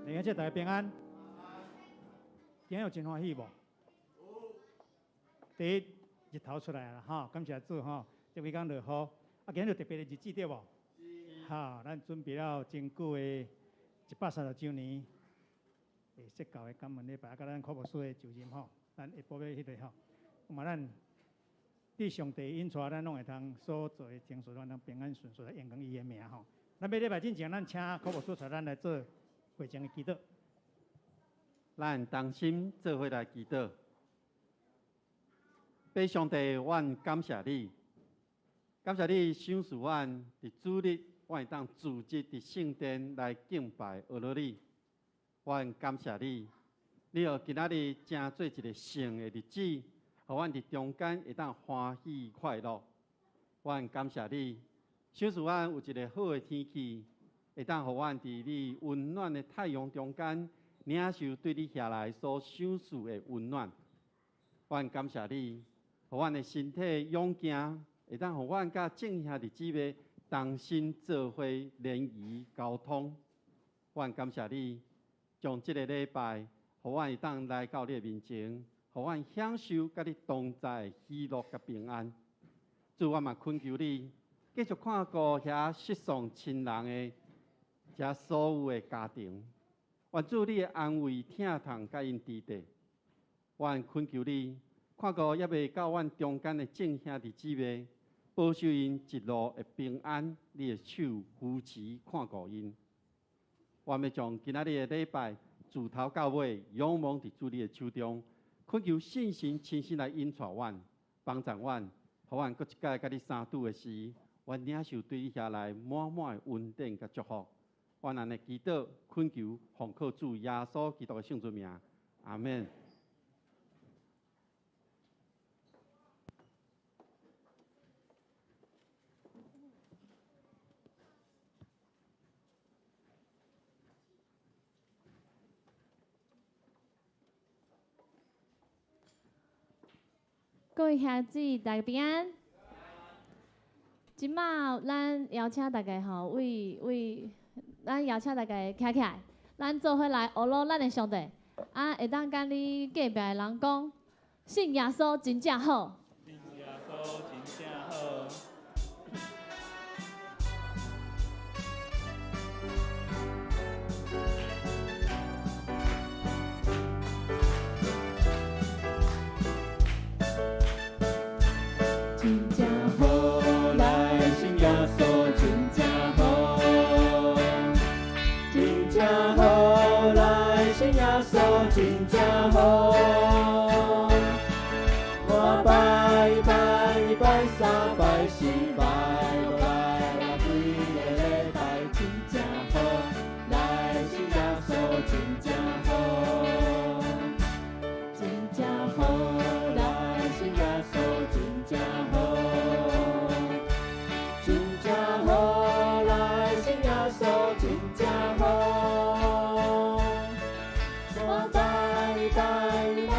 弟兄姐，大家平安。今日有真歡喜無？第一，日頭出來啦，吼，感謝主吼。這幾工落雨，啊，今日就特別的日子對無？哈，咱準備了真久的130週年，釋教的感恩禮拜，佮咱柯牧師的就任吼，咱下晡欲彼個吼，嘛咱佇上帝引帶，咱攏會通所做的程序，攏通平安順遂來榮光伊的名吼。咱欲禮拜進前，咱請柯牧師帶咱來做會前的祈禱。咱同心做伙來祈禱。父上帝，阮感謝你，感謝你賞賜阮佇主日，阮會當組織佇聖殿來敬拜阿羅你。阮感謝你，你予今仔日成做一個聖的日子，予阮佇中間會當歡喜快樂。阮感謝你，賞賜阮有一個好的天氣，會當予阮佇你溫暖的太陽中間，領受對你遐來所賞賜的溫暖。阮感謝你，予阮的身體勇健，會當予阮佮眾兄弟姊妹同心做伙聯誼溝通。阮感謝你，將這個禮拜，予阮會當來到你的面前，予阮享受佮你同在的喜樂佮平安。主，我嘛懇求你，繼續看顧遐失喪親人的遮所有的家庭，願主你的安慰、疼痛佮𪜶佇底。阮懇求你，看顧猶未到阮中間的眾兄弟姊妹，保守𪜶一路的平安，你的手扶持看顧𪜶。我欲將今仔日的禮拜自頭到尾，仰望佇主你的手中，懇求聖神親身來引帶阮，幫助阮，予阮閣一擺佮你相拄的時，阮領受對你遐來滿滿的恩典佮祝福。阮按呢祈禱，懇求奉靠主耶穌基督的聖尊名，阿們。各位兄姊，大家平安。這馬咱邀請大家吼，為為咱邀請大家徛起來，咱做伙來學魯咱的上帝。啊，會當佮你隔壁的人講，信耶穌真正好。信耶穌真正好。真正好，來信耶穌真正好，真正好，來信耶穌真正好。我拜拜拜三拜四拜五拜六規个禮拜真正好，來信耶穌真正好，真正好，來信耶穌真正好，真正好，來信耶穌真正好。我拜拜拜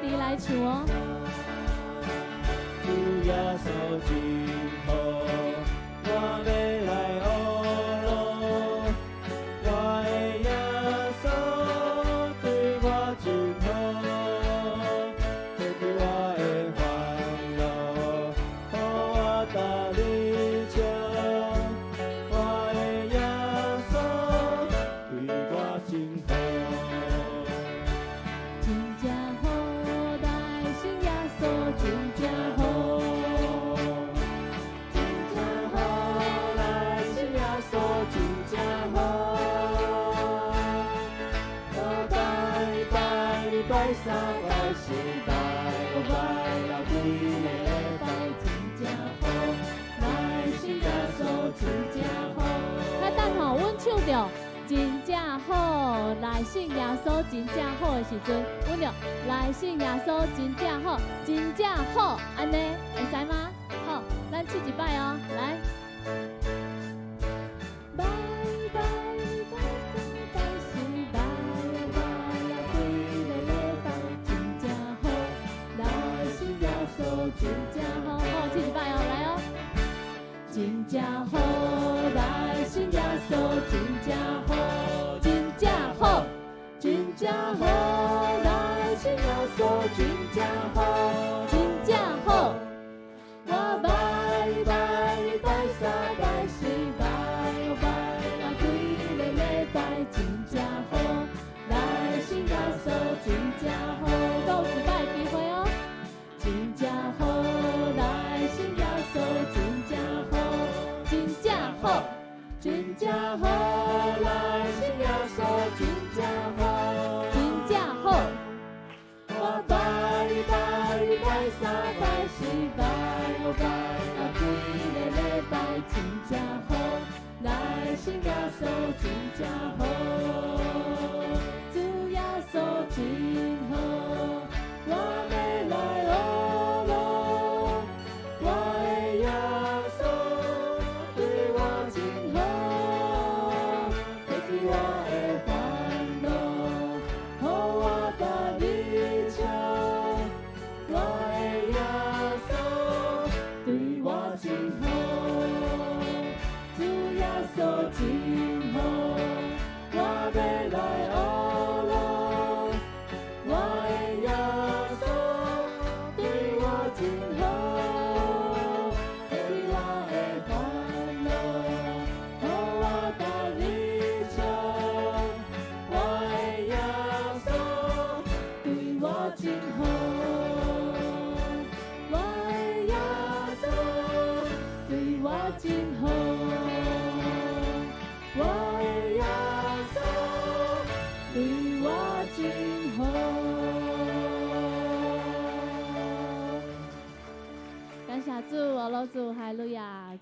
持來唱哦。主耶穌真好，我欲來學囉，我的耶穌對我真好，解去我的煩惱，予我逐日笑。我的耶穌對我真好。真正好，來信耶穌真正好。真正好，來信耶穌真正好。我拜拜拜三拜四拜五拜了規个禮拜真正好，來信耶穌真正好。來等吼，阮唱著真正好，來信耶穌真正好的時陣，阮就來信耶穌真正好，真正好，按呢會使嗎？好，咱試一擺哦，來。拜拜拜三拜四拜五拜了規个禮拜真正好，來信耶穌真正好，好，試一擺哦，來哦。真正好，來信耶穌真正好，真正好，真正好，來信耶穌真正好，真正好。我拜拜拜三拜四拜五拜了規个禮拜真正好，來信耶穌真正好，閣有一擺機會哦。真正好，來信耶穌真正好，真正好，真正好，來信耶穌真正好，真正好。我拜拜拜三拜四拜五拜了規个禮拜真正好，來信耶穌真正好，主耶穌真好，我欲來學囉，我的耶穌對我真好，解去我的煩惱，予我逐日笑。我的耶穌對我真好，主耶穌真好，我欲來學囉，我的耶穌對我真好，解去我的煩惱，予我逐日笑。我的耶穌對我真好，我的耶穌對我真好，我的耶穌對我真好。感謝主，阿老主，哈利路亞。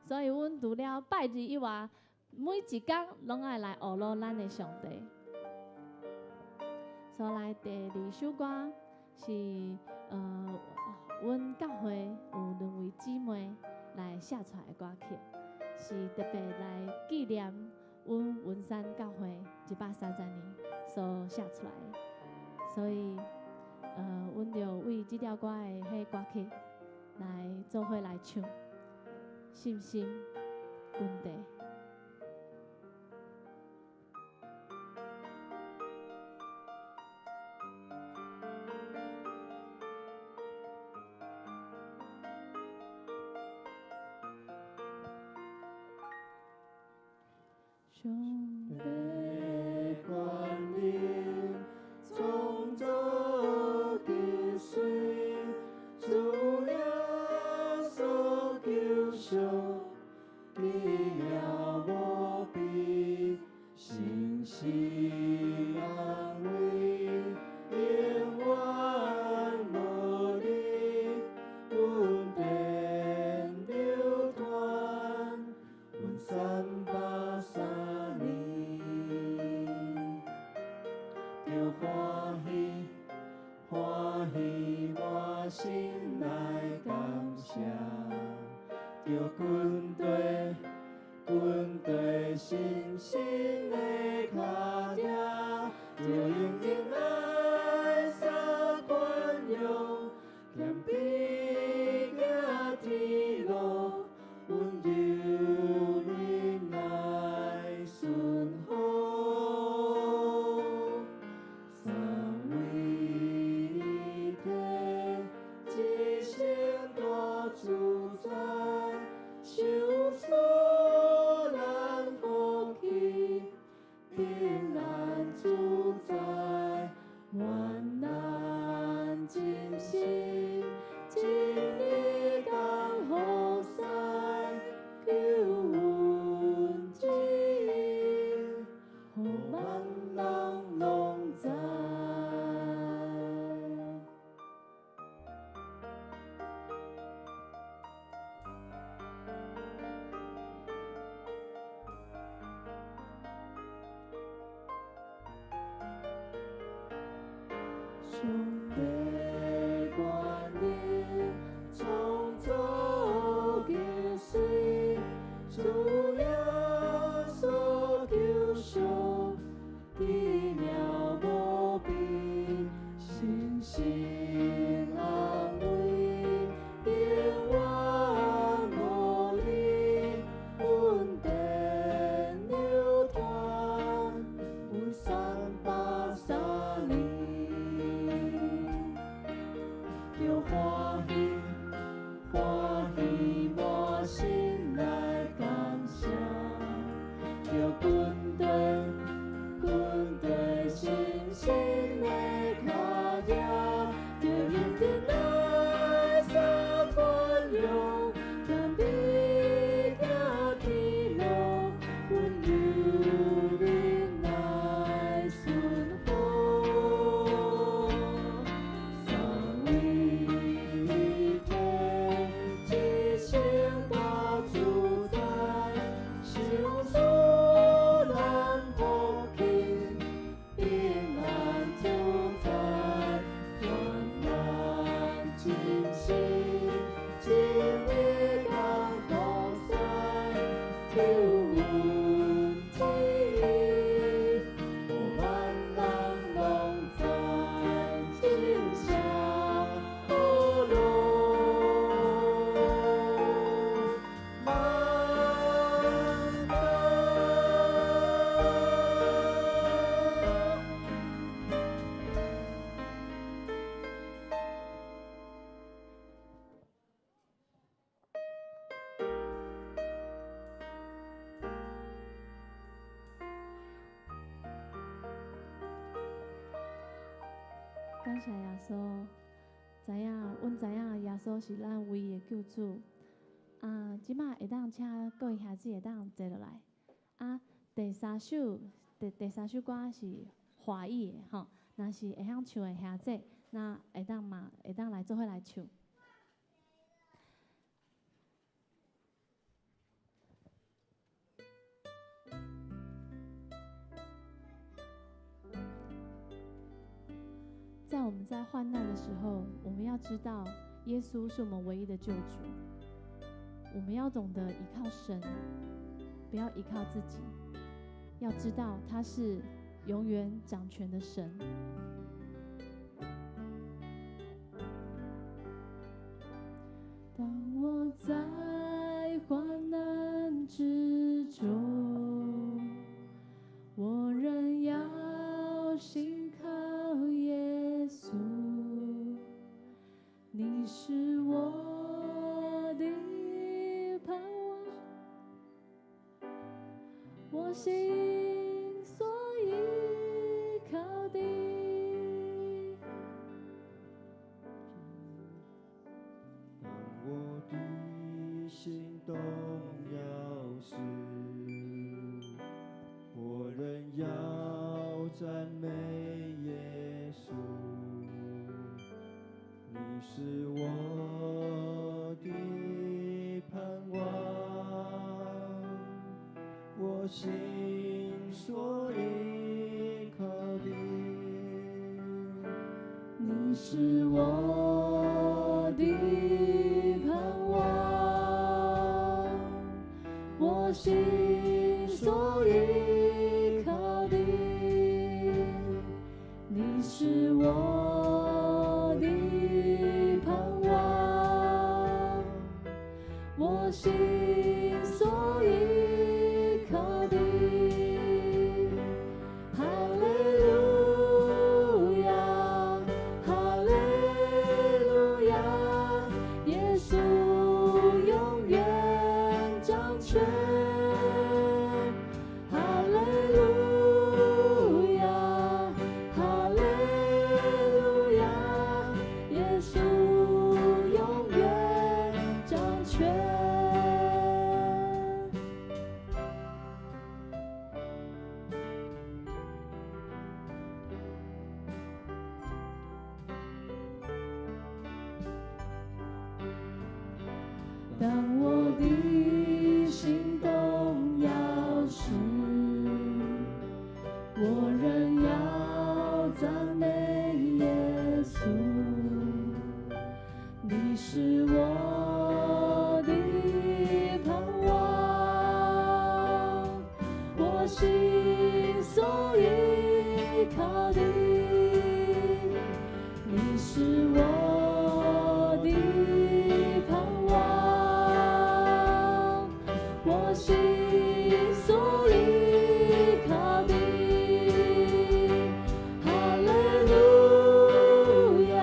所以，阮除了拜日以外，每一工攏愛來學囉咱的上帝。所來第二首歌是阮教會有兩位姊妹來寫出來的歌曲，是特別來紀念阮雲山教會130年所寫出來的。所以，阮就為這條歌的彼歌曲來做伙來唱，信心軍隊。上帝權能創造吉水，主耶穌救贖，奇妙無比，信心安慰，永遠無離，恩典流傳，阮303年，著歡喜，歡喜滿心來感謝，著軍隊，軍隊信心的跤蹄，著用仁愛三軍上帝權能創造跟隨，主耶穌救贖，奇妙無比，深信安慰，永遠無離，恩典流傳，阮330年，著歡喜，歡喜滿心來感謝，著軍隊，軍隊信心的跤跡，著認真來撒寬容，謙卑行天路，溫柔忍耐順服，三位一體，至聖大主宰，賞賜咱福氣，平安自在，願咱真心真意共服侍，求阮旨意，萬人攏知，真正好路。萬德。感謝耶穌，知影，阮知影耶穌是咱唯一的救主。啊，這擺會當請各位兄姊會當坐落來。啊，第三首，第三首歌是華語的吼，若是會曉唱的兄姊，那會當嘛會當來做伙來唱。在我們在患難的時候，我們要知道耶穌是我們唯一的救主。我們要懂得依靠神，不要依靠自己。要知道他是永遠掌權的神。當我在患難之中，我仍要信靠耶穌。你是我的盼望，我心所依靠的。當我的心動搖時，我仍要讚美耶穌。你是我的盼望，我心所依靠的。你是我的盼望，我心所依靠的。你是我的盼望，我心所依靠的。哈利路亞，哈利路亞，耶穌永遠掌權。是我的盼望，我心所依靠的。哈利路亞，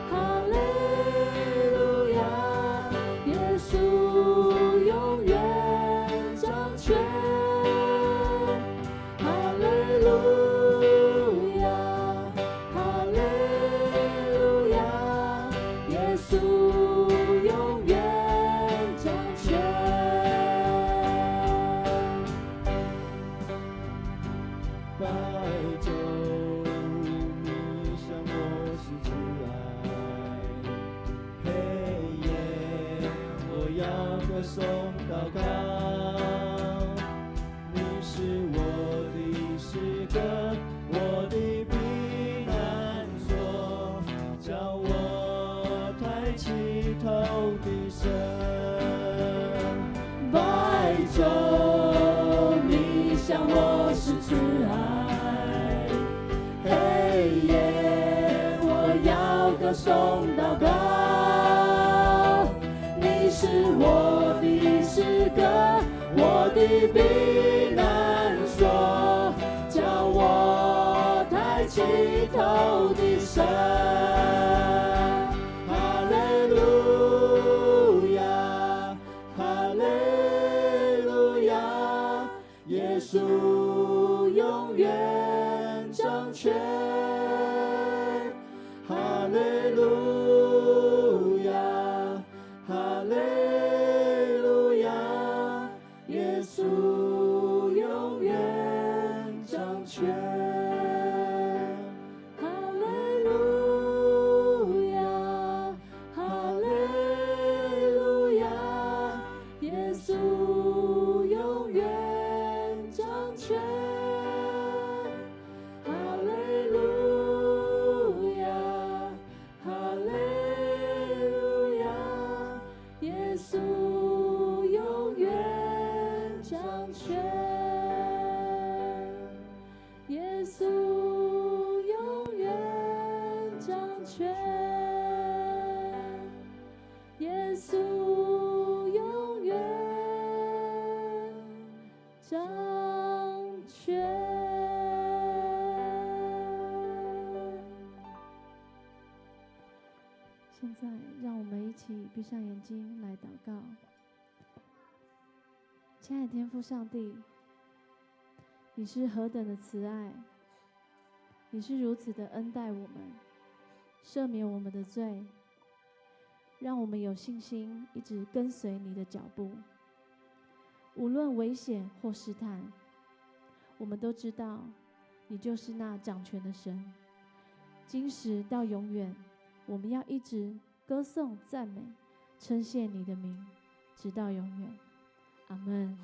哈利路亞，耶穌永遠掌權。哈利路亞，哈利路亞，耶穌永遠掌權。白晝你向我施慈愛，黑夜我要歌頌禱告。你是我的詩歌，我的避難所，叫我抬起頭的神。白晝你向我施慈愛，黑夜我要歌頌禱告。你是我的詩歌，我的避難所，叫我抬起頭的神。哈利路亞，哈利路亞，耶穌永遠掌權。哈利路亞，哈利路亞，耶穌永遠掌權。哈利路亞，哈利路亞，耶穌永遠掌權。哈利路亞，哈利路亞，耶穌永遠掌權。耶穌永遠掌權，耶穌永遠掌權。現在，讓我們一起閉上眼睛來禱告。親愛的天父上帝，你是何等的慈愛，你是如此的恩待我們，赦免我們的罪，讓我們有信心一直跟隨你的腳步。無論危險或試探，我們都知道你就是那掌權的神。今時到永遠，我們要一直歌頌、讚美、稱謝你的名，直到永遠。阿門。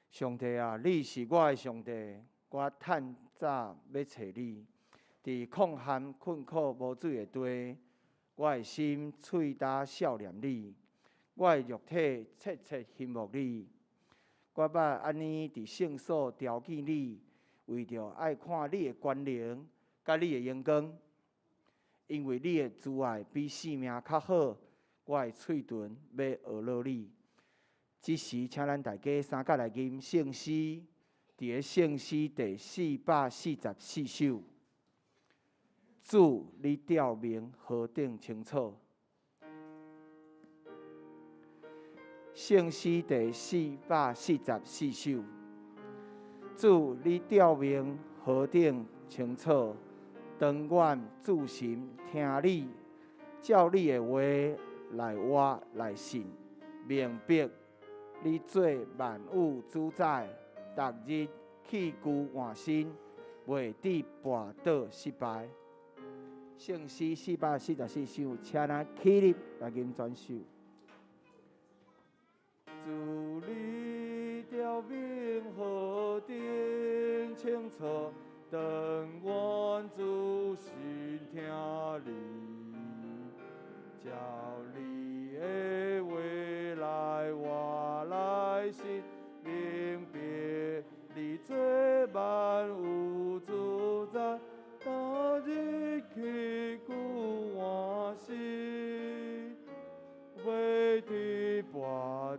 上帝啊，你是我的上帝，我趁早欲揣你。佇曠旱困苦無水的地，我的心喙焦數念你，我的肉體切切欣慕你。我捌按呢佇聖所朝見你，為著愛看你的權能，佮你的榮光。因為你的慈愛比性命較好，我的喙唇欲呵咾你。這時，請咱大家三佮來吟聖詩，佇个聖詩第444首。主，你照明何等清楚。聖詩第444首。主，你照明何等清楚。當阮注心聽你，照你的話來活來信，明白你做萬有主宰，逐日器具換新，袂致跋倒失敗。聖詩444首，請咱起立來吟全首。主，你照明何等清楚，當阮注心聽你，照你的話來活來信，明白你做萬有主宰，逐日器具換新，袂致跋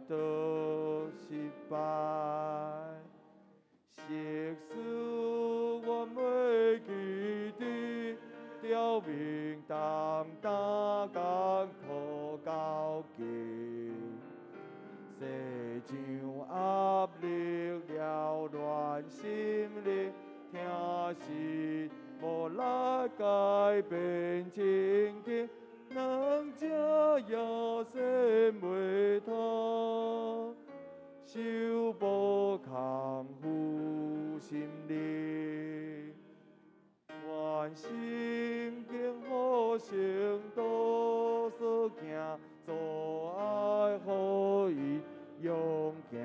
倒失敗。實事阮袂記得，著明擔當艱苦到極，世上壓力擾亂心靈，聽信無力改變情景，兩隻野心袂通，修補康復心靈。願心經好聖道所行，阻礙予伊勇行。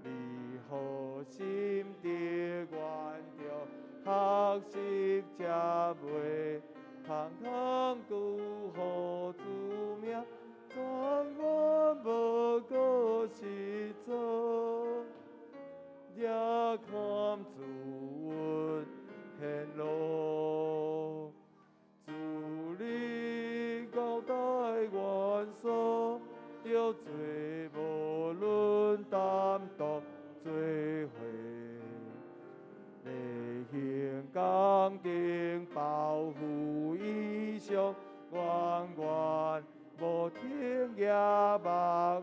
你好心得願著學習才袂空空拄予主名，全願無閣失措，也堪主恩顯露。主你交代阮所著做，無論擔當做伙，禮行剛定包袱以上，遠遠無停也茫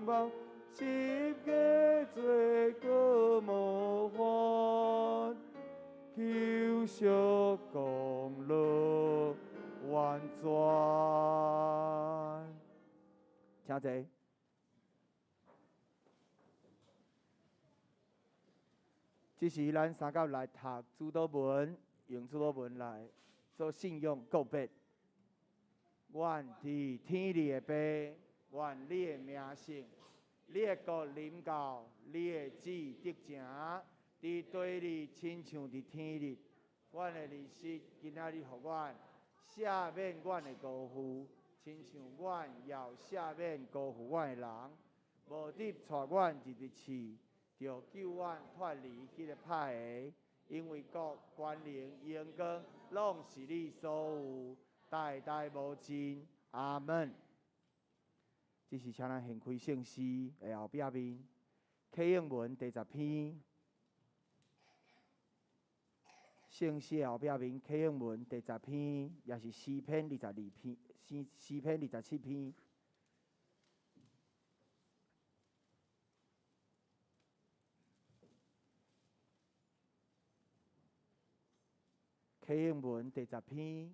茫，十架做閣模範，求惜功勞完全。請坐。這時，咱三佮來讀主禱文，用主禱文來做信仰告別。願佇天裡的父，願你的名聖，你的國臨到，你的旨得成，佇地裡親像佇天裡。阮的日食今仔日予阮，赦免阮的辜負，親像阮也有赦免辜負阮的人。無得帶阮入去試，著救阮脫離彼个歹的，因為國、權能、榮光，攏是你所有，代代無盡。阿門。這時請咱掀開聖詩的後壁面，啟應文第十篇。聖詩的後壁面，啟應文第十篇，也是詩篇22篇，詩詩篇27篇。啟應文第十篇，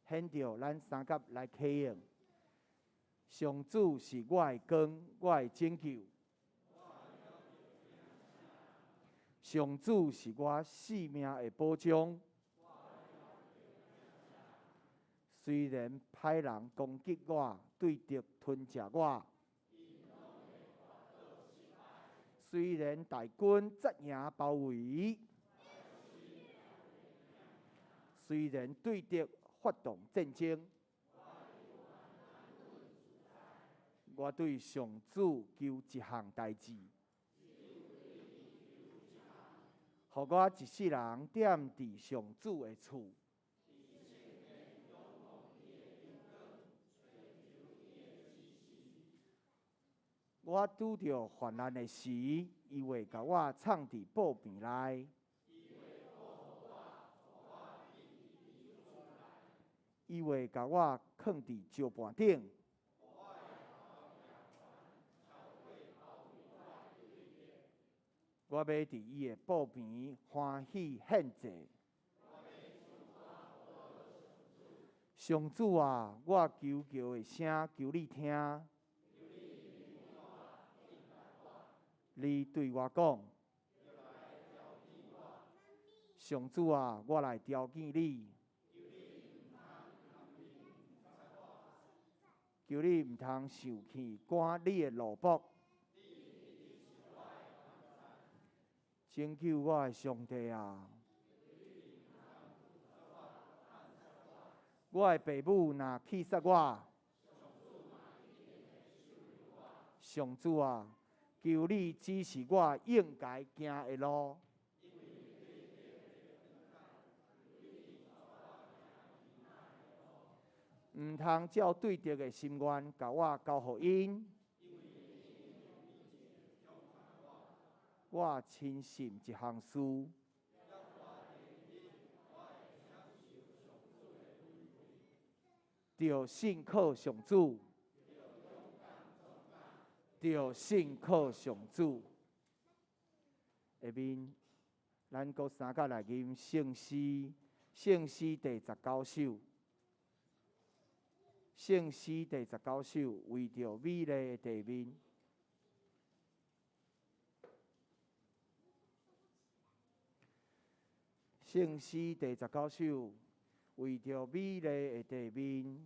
顯著咱三佮來啟應。上主是我的光，我的拯救。上主是我性命的保障。雖然歹人攻擊我，對敵吞食我，雖然大軍紮營包圍，雖然對敵發動戰爭。我對上主求一項代誌，予我一世人踮佇上主的厝。我拄著患難的時，伊會共我藏佇寶瓶內。伊會共我囥佇石盤頂。我欲佇伊的寶邊歡喜獻祭。上主啊，我求告的聲，求你聽。你對我講，上主啊，我來朝見你。求你毋通受氣，趕你的奴僕。拯救我的上帝啊！我的爸母若棄殺我，上主啊，求你指示我應該行的路。毋通照對敵的心願，共我交予𪜶。我深信一項事，著信靠上主，著信靠上主。下面，咱閣三角來吟聖詩，聖詩第十九首，聖詩第十九首，為著美麗的地面。聖詩第十九首，為著美麗的地面，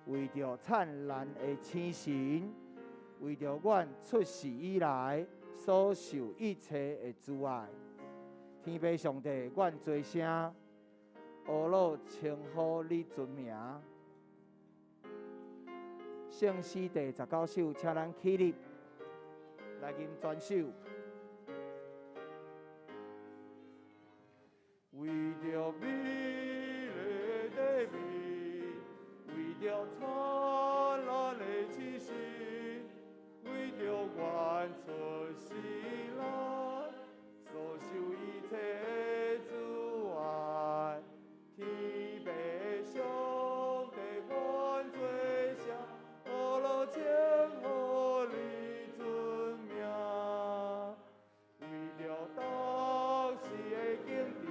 為著燦爛的星辰，為著阮出世以來所受一切的慈愛，天父上帝，阮做聲，呵咾稱呼你尊名。聖詩第十九首，請咱起立來吟全首。為著美麗的地面，為著燦爛的星辰，為著阮出世以來所受一切的慈愛，天父上帝，阮做聲，呵咾稱呼你尊名，為著當時的景致，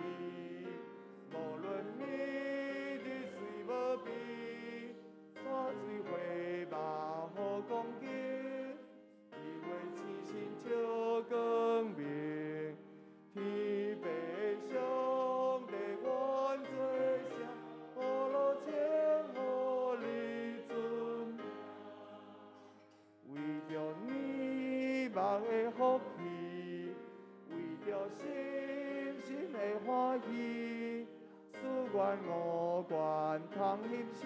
無論美日水無邊，山水花木好光景，日月星辰照光明，天父上帝，阮做聲，呵咾稱呼你尊名，為著你目的福氣，為著深深的歡喜，使阮五官通翕相，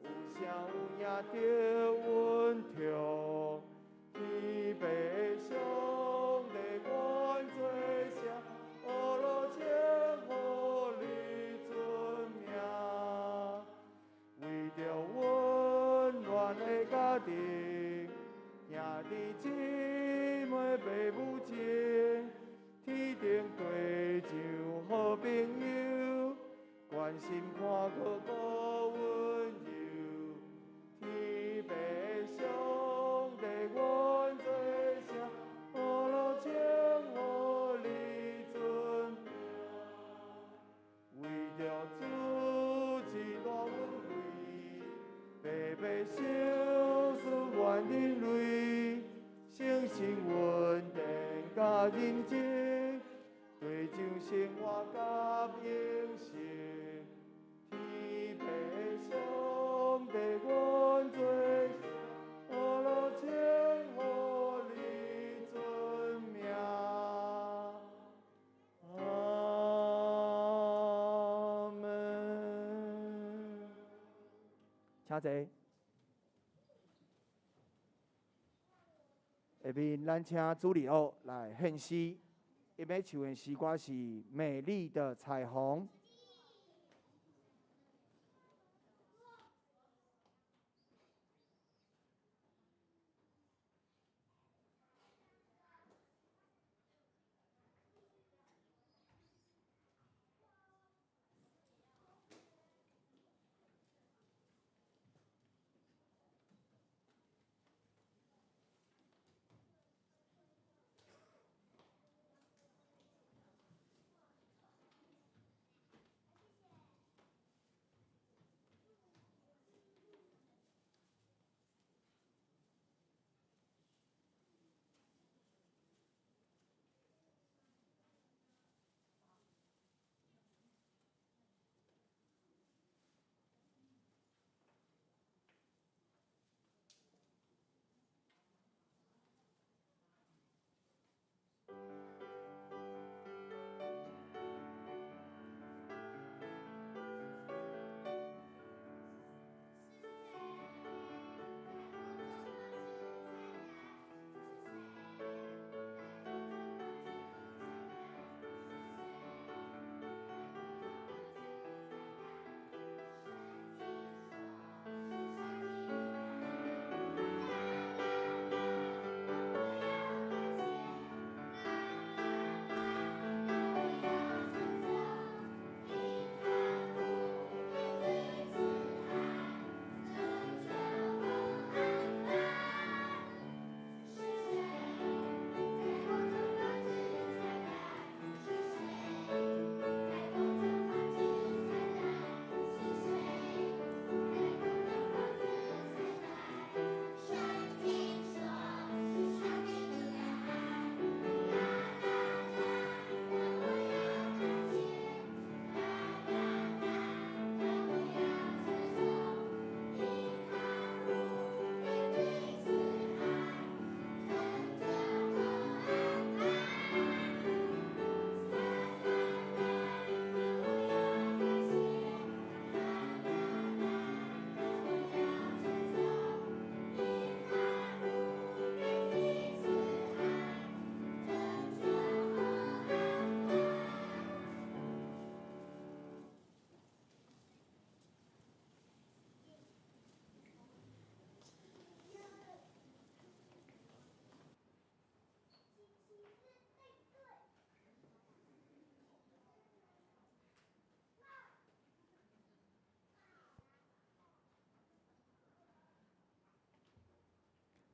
有聲有影得穩痛。天父上帝，阮做聲，呵咾稱呼你尊名，為著溫暖的家庭，兄弟姊妹爸母情，天頂地上好朋友，關心看顧閣溫柔。天父上帝，阮做聲，呵咾稱呼你尊名，為著主賜大恩惠，白白賞賜阮人類，誠信穩定佮認真，對上生活佮永生。天父上帝，阮做聲，呵咾稱呼你尊名。阿們。請坐。下面咱請主禮學來獻詩，伊欲唱的詩歌是《美麗的彩虹》。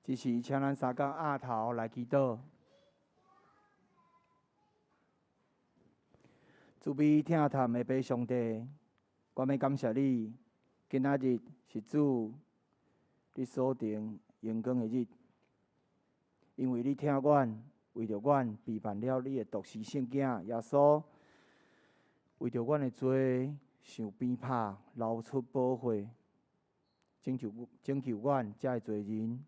這時，請咱三工額頭來祈禱。慈悲疼疼的父上帝，我欲感謝你，今仔日是主你所定榮光的日，因為你疼阮，為著阮備辦了你的獨生聖囝耶穌，為著阮的罪受鞭拍，流出寶血，拯救拯救阮這个罪人。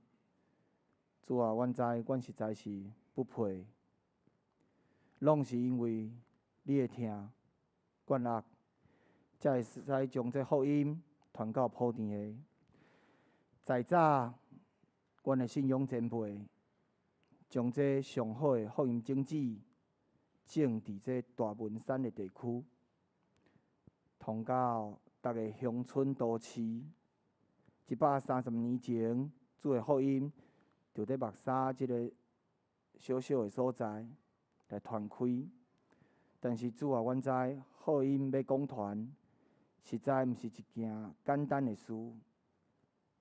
主啊，阮知阮實在是不配，攏是因為你的疼，阮力，才會使將這福音傳到普天下。在早，阮的信仰前輩將這上好的福音種子種佇這大文山的地區，通到逐个鄉村都市。130年前，主的福音就佇木柵這个小小的所在來傳開。但是主啊，阮知福音欲講傳，實在毋是一件簡單的事。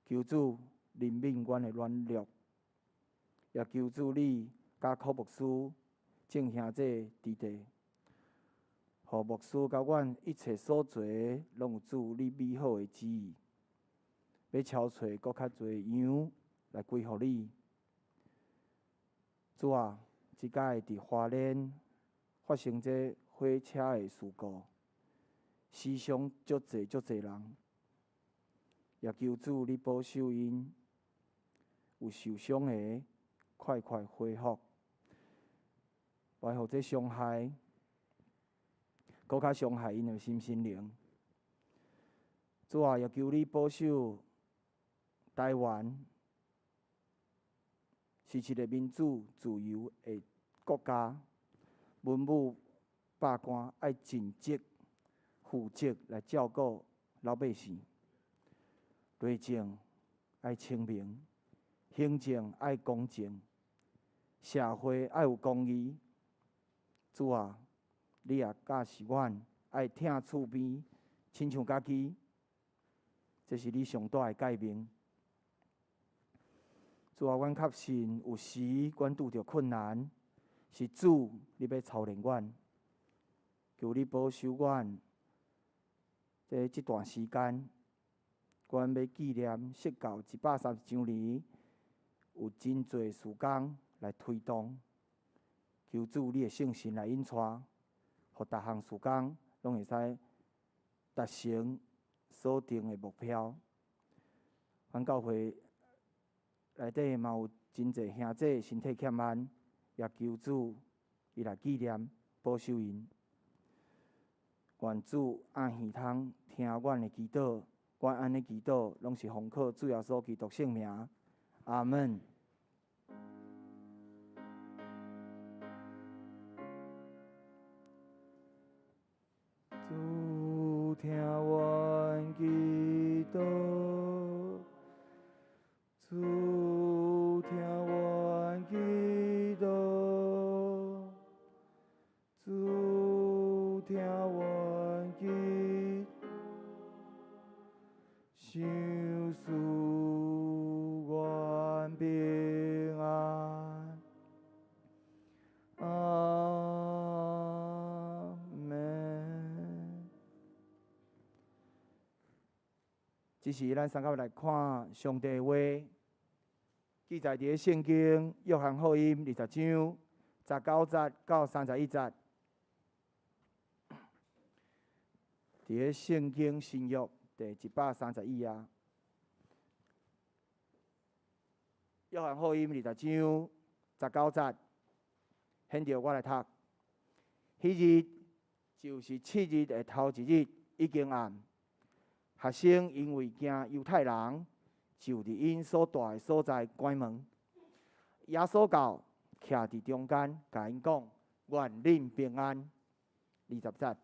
求主憐憫阮的軟弱，也求主你佮柯牧師、眾兄弟弟弟，予牧師佮阮一切所做的，攏有主你美好的旨意，欲超揣閣較濟羊來歸予你。主啊，這擺佇花蓮發生這火車的事故，死傷足濟足濟人，也求主你保守𪜶，有受傷的快快恢復，袂予這傷害，閣較傷害𪜶的身心靈。主啊，也求你保守台灣，是一个民主自由的国家，文武百官爱尽职负责来照顾老百姓，内政爱清明，行政爱公正，社会爱有公义。主啊，你也教示阮爱疼厝边，亲像家己，这是你上大的诫命。主啊，阮确信有时阮拄著困难，是主你欲操练阮，求你保守阮。这段时间，阮欲纪念释教130周年，有真济事工来推动。求主你的圣神来引带，予逐项事工拢会使达成所定的目标。阮教会内底嘛有真济兄弟身体欠安，也求主伊来纪念保守𪜶。愿主暗耳通听阮的祈祷，阮按呢祈祷，拢是奉靠主耶稣基督圣名。阿门。主听阮祈祷，主听阮祈祷，主聽阮祈，賞賜阮平安。阿們。這時，咱三甲來看上帝的話，記載佇咧聖經約翰福音20章19節到31節。佇咧聖經新約第131頁，約翰福音20章19節，現著我來讀。彼日就是七日的頭一日，已經暗。學生因為驚猶太人，就佇𪜶所蹛的所在關門。耶穌到，徛佇中間，共𪜶講：願恁平安。20節，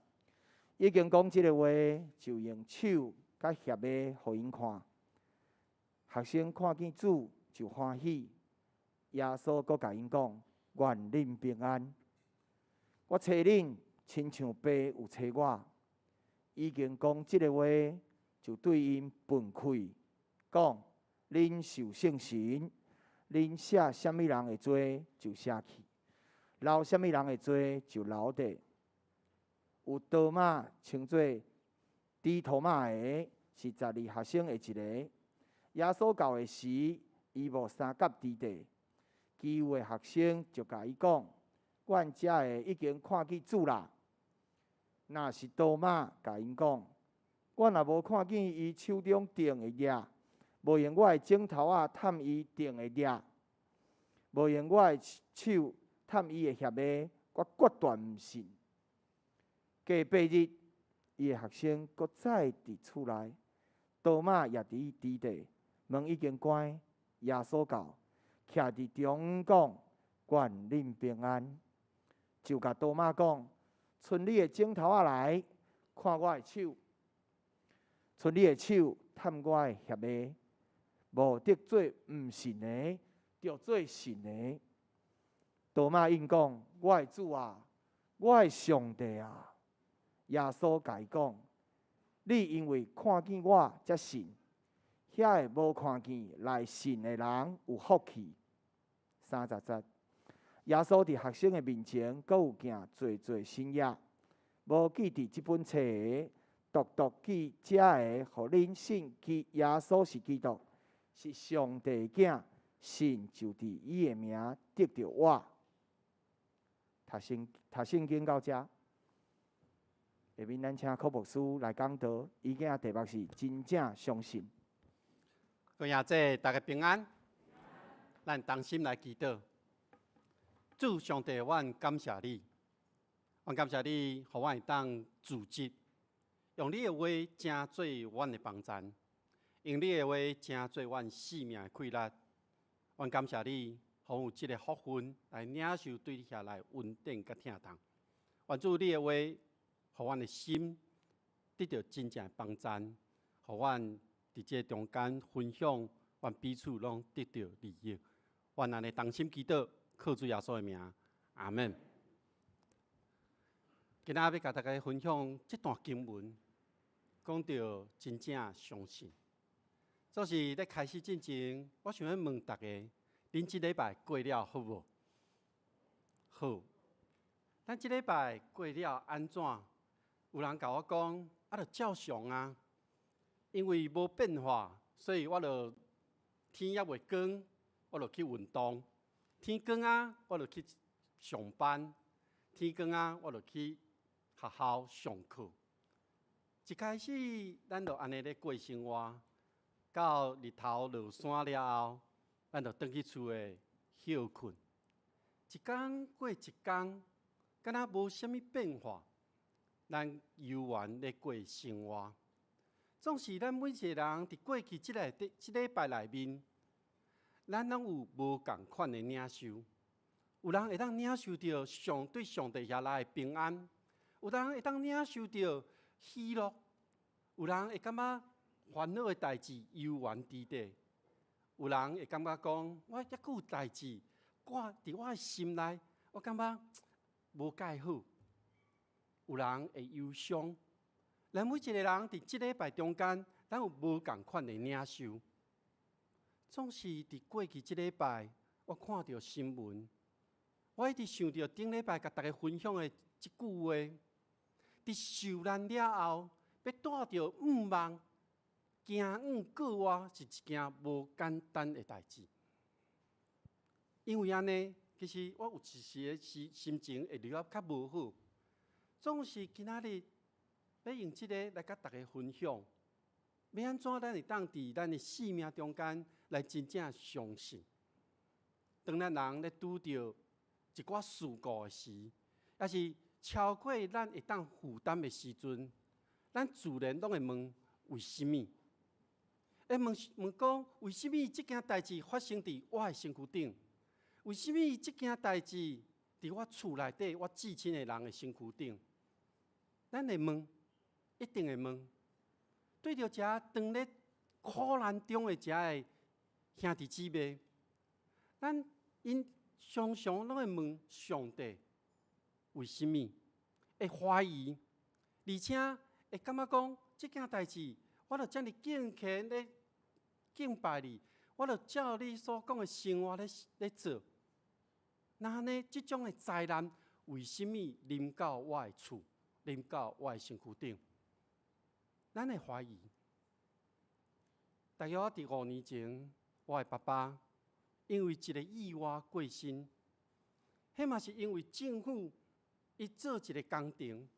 已經講這个話，就用手佮額仔予𪜶看。學生看見主就歡喜。耶穌閣共𪜶講：願恁平安。我揣恁，親像爸有揣我。已經講這个話，就對𪜶噴氣，講：恁受聖神，恁赦啥物人的罪就赦去，留啥物人的罪就留著。有多馬稱做豬塗馬的，是12學生的一個。耶穌到的時，伊無相佮佇地，其餘的學生就共伊講：阮遮的已經看見主啦。若是多馬共𪜶講：我若無看見伊手中釘的跡，無用我的指頭仔探伊釘的跡，無用我的手探伊的額仔，我決斷毋信。過8日，伊的學生閣再佇厝內，多馬也佇佇地，門已經關，耶穌到，徛佇中講：願恁平安。就共多馬講：伸你的指頭仔來，看我的手；伸你的手探我的額仔，無得做毋信的，著做信的。多馬應講：我的主啊，我的上帝啊！耶穌共伊講：你因為看見我才信，遐个無看見來信的人有福氣。30節，耶穌佇學生的面前，閣有行濟濟神跡，無記佇這本冊的，獨獨記這个，予恁信耶穌是基督，是上帝的囝，信就佇伊的名得著活。讀聖經到這。下面咱請柯牧師來講道，伊囝題目是真正相信。各位兄弟，大家平安。咱同心來祈禱。主上帝，阮感謝你，阮感謝你，予阮會當組織，用你的話成做阮的幫贊，用你的話成做阮生命的氣力。阮感謝你，予予有這个福分來領受對你遐來恩典佮疼痛。願主你的話，予阮的心得著真正的幫贊，予阮佇這中間分享，阮彼此攏得著利益。阮按呢同心祈禱，靠主耶穌的名，阿門。今仔欲共大家分享這段經文，講著真正相信。就是咧開始進前，我想欲問大家，恁這禮拜過了好無？好。咱這禮拜過了按怎？有人共我講，啊，就照常啊，因為無變化，所以我就天猶未光，我就去運動；天光啊，我就去上班；天光啊，我就去學校上課。一開始，咱就按呢咧過生活，到日頭落山了後，咱就轉去厝內歇睏。一工過一工，敢若無啥物變化，咱猶原咧過生活。總是咱每一个人佇過去這个這禮拜內面，咱攏有無仝款的領受。有人會當領受著上對上帝遐來的平安，有人會當領受著喜樂，有人會感覺煩惱的代誌猶原佇底，有人會感覺講，我猶閣有代誌掛佇我的心內，我感覺無蓋好。有人會憂傷，咱每一个人佇這禮拜中間，咱有無仝款的領受。總是佇過去這禮拜，我看著新聞，我一直想著頂禮拜共大家分享的這句話：佇受難了後，欲帶著向望，行往閣外是一件無簡單的代誌。因為按呢，其實我有一時的心心情會落較無好。總是今仔日欲用這个來共大家分享，欲按怎咱會當佇咱的生命中間來真正相信。當咱人咧拄著一寡事故的時，抑是超過咱會當負擔的時陣，咱自然攏會問為啥物？會問問講為啥物這件代誌發生佇我的身軀頂？為啥物這件代誌佇我厝內底我至親的人的身軀頂？咱會問，一定會問。對著遮當咧苦難中的遮个兄弟姊妹，咱𪜶常常攏會問上帝為啥物？會懷疑，而且會感覺講這件代誌，我著遮爾敬虔咧敬拜你，我著照你所講的生活咧咧做。那按呢，這種的災難為啥物臨到我的厝，臨到我的身軀頂？咱會懷疑。大約佇5年前，我的爸爸因為一个意外過身，彼嘛是因為政府伊做一个工程，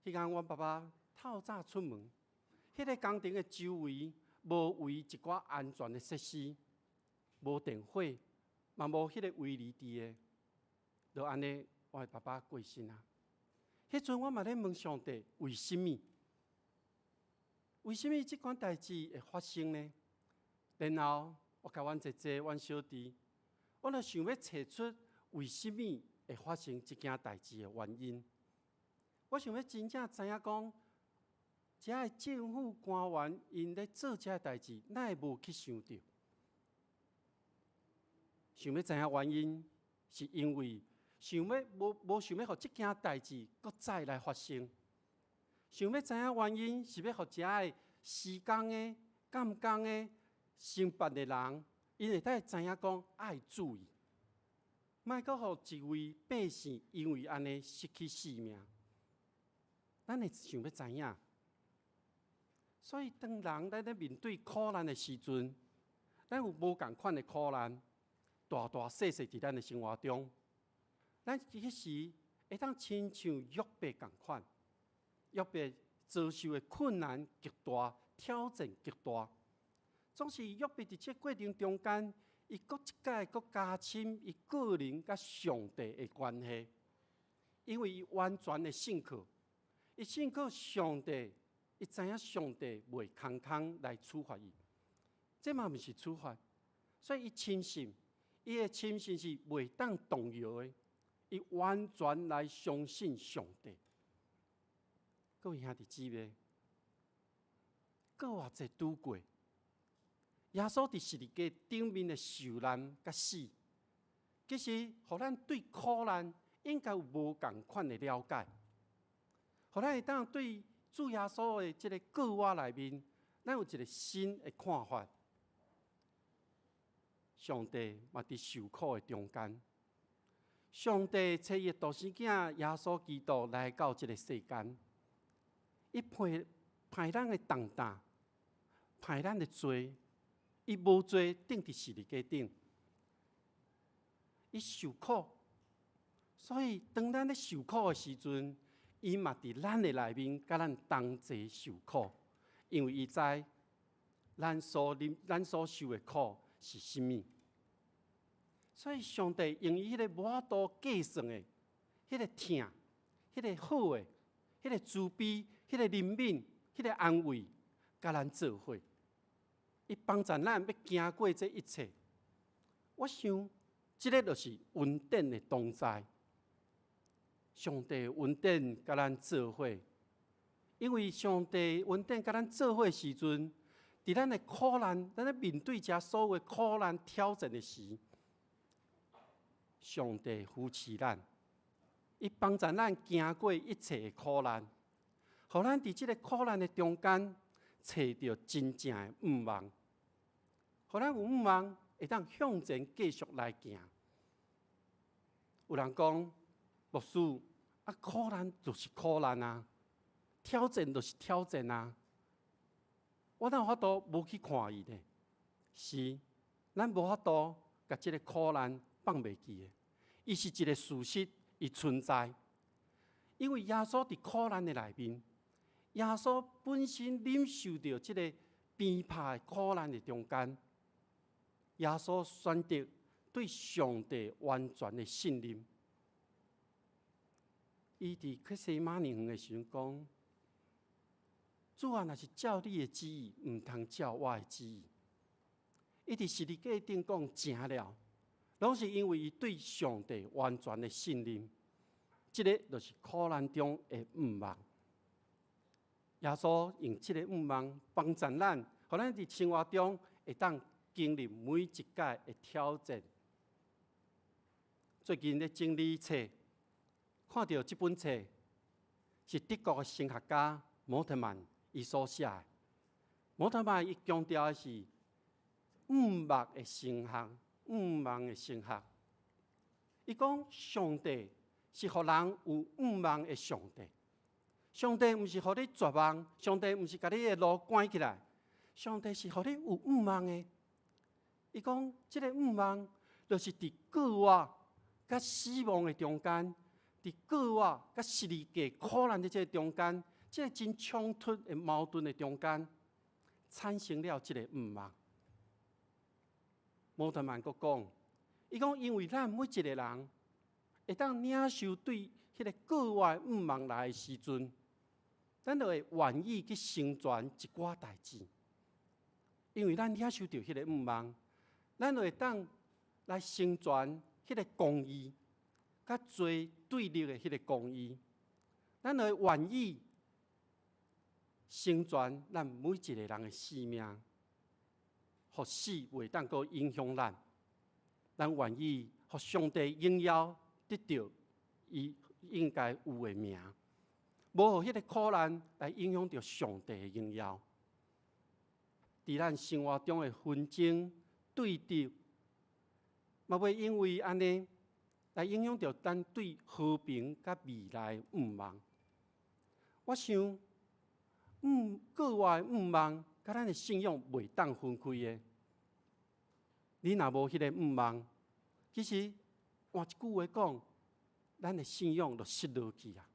彼工阮爸爸透早出門，彼个工程的周圍無圍一寡安全的設施，無電火，嘛無彼个圍籬佇个，就按呢，我的爸爸過身啊。彼陣我嘛咧問上帝，為啥物？為啥物這款代誌會發生呢？然後我共阮姐姐、阮小弟，我就想欲揣出為啥物會發生這件代誌的原因。我想欲真正知影講，遮个政府官員𪜶咧做這个代誌，哪會無去想著？想欲知影原因，是因為想欲無無想欲予這件代誌閣再來發生。想欲知影原因，是欲予遮个施工的、監工的、承辦的人，𪜶會當知影講愛注意，莫閣予一位百姓因為按呢失去性命。咱會想欲知影，所以當人咱咧面對苦難的時陣，咱有無仝款的苦難，大大細細佇咱的生活中，咱彼時會當親像約伯仝款。約伯遭受的困難極大，挑戰極大，總是約伯佇這過程中間，伊閣一擺閣加深伊個人佮上帝的關係，因為伊完全的信靠，伊信靠上帝，伊知影上帝袂空空來處罰伊，這嘛毋是處罰，所以伊深信，伊的深信是袂當動搖的，伊完全來相信上帝。各位兄弟姊妹，閣偌濟拄過，耶穌佇十字架頂面的受難佮死，其實予咱對苦難應該有無仝款的了解，予咱會當對主耶穌的這個過活內面，咱有一個新的看法。上帝嘛佇受苦的中間，上帝差伊的獨生囝耶穌基督來到這個世間，伊背背咱的重擔，背咱的罪，伊無罪釘佇十字架頂，伊受苦，所以當咱咧受苦的時陣，伊嘛佇咱的內面，佮咱同齊受苦，因為伊知咱所忍、咱所受的苦是啥物。所以上帝用伊彼个無法度計算的，彼個疼、彼個好的、彼個慈悲、彼個憐憫、彼個安慰，佮咱做伙。伊幫助咱欲行過這一切。我想，這个就是恩典的同在。上帝恩典佮咱做伙，因為上帝恩典佮咱做伙時陣，佇咱的苦難，咱咧面對這所有的苦難挑戰的時，上帝扶持咱，伊幫助咱行過一切的苦難，予咱佇這個苦難的中間，揣著真正的盼望，予咱有盼望，會當向前繼續來行。有人講，牧師啊，苦難就是苦難啊，挑戰就是挑戰啊，我哪有法度無去看伊呢？是，咱無法度共這個苦難放袂記的，伊是一個事實，伊存在。因為耶穌佇苦難的內面，耶穌本身忍受著這個鞭拍的苦難的中間，耶穌選擇對上帝完全的信任。伊佇客西馬尼園的時陣講：主啊，若是照你的旨意，毋通照我的旨意。伊佇十字架頂講成了，攏是因為伊對上帝完全的信任。這个就是苦難中的盼望。耶穌用這个盼望幫助咱，予咱佇生活中會當經歷每一擺的挑戰。最近咧整理冊，看著這本冊是德國的神學家摩特曼伊所寫的。摩特曼伊強調的是盼望的神學，盼望的神學。伊講上帝是予人有盼望的上帝。上帝毋是予你絕望，上帝毋是共你的路關起來，上帝是予你有盼望的。伊講這个盼望，就是佇過活佮死亡的中間，佇過活佮十字架苦難的這个中間，這个真衝突的矛盾的中間，產生了這个盼望。摩特曼閣講，伊講因為咱每一个人會當領受對彼个過活的盼望來的時陣，咱就會願意去成全一寡代誌，因為咱領受著彼个盼望，咱就會當來成全彼个公義，佮罪對立的彼个公義，咱就會願意成全咱每一個人的性命，予死袂當閣影響咱，咱願意予上帝榮耀得著伊應該有的名，無予彼個苦難來影響著上帝的榮耀。佇咱生活中的紛爭對立，嘛袂因為按呢來影響著咱對和平佮未來的盼望。我想，過活的盼望，佮咱的信仰袂當分開的。你若無彼个盼望，其實換一句話講，咱的信仰就失落去啊。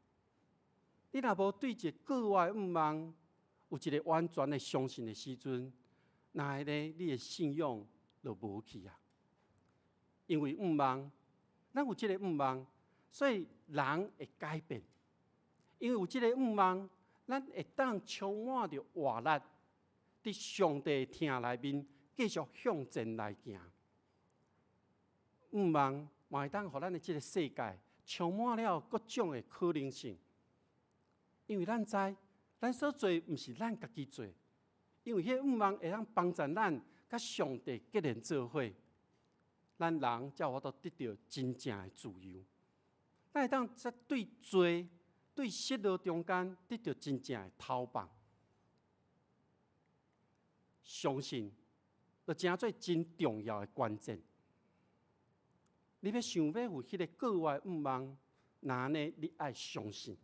你若無對一個過活的盼望有一個完全的相信的時陣，那按呢，你的信仰就無去啊。因為盼望，咱有這個盼望，所以人會改變。因為有這個盼望，咱會當充滿著活力，佇上帝的疼內面繼續向前來行。向望嘛會當予咱的這个世界充滿了各種的可能性。因為咱知，咱所做毋是咱家己做，因為彼个向望會當幫助咱佮上帝結連做伙，咱人才有法度得著真正的自由。咱會當在對罪、對失落中間得著真正的透放。相信，就成做真重要的關鍵。你欲想欲有彼个過活的向望，若按呢你愛相信，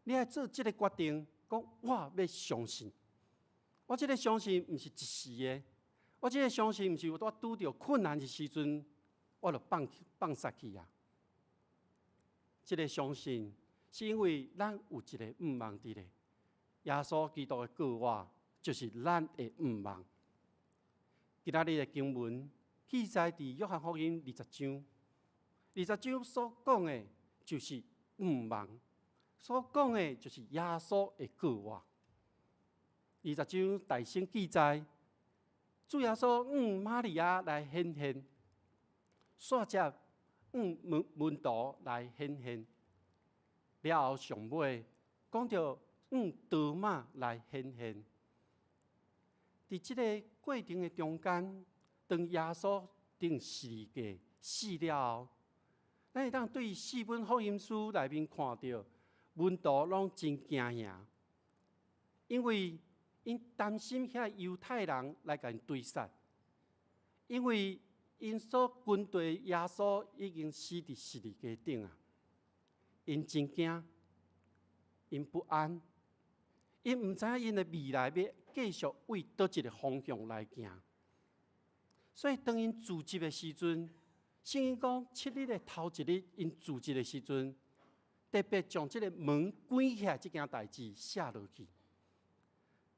你愛做這个決定，講我欲相信。我這个相信毋是一時的，我這个相信毋是我拄著困難的時陣，我就放放殺去啊。這个相信是因為咱有一个向望佇咧，耶穌基督的過活就是咱的向望。今仔日的經文記載佇約翰福音二十章，二十章所講的就是向望，所講的就是耶穌的過活。二十章大先記載，主耶穌向瑪利亞來顯現，煞接向門門徒來顯現，了後上尾講著向多馬來顯現。佇這个過程的中間，當耶穌釘十字架死了後，咱會當對四本福音書內面看著門徒攏真驚嚇，因為𪜶擔心遐猶太人來共𪜶追殺，因為𪜶所跟隨耶穌已經死佇十字架頂啊，𪜶真驚，𪜶不安，𪜶毋知影𪜶的未來欲繼續為佗一个方向來行。所以當𪜶聚集的時陣，聖經講七日的頭一日，𪜶聚集的時陣，特別將這个門關起來這件代誌寫落去。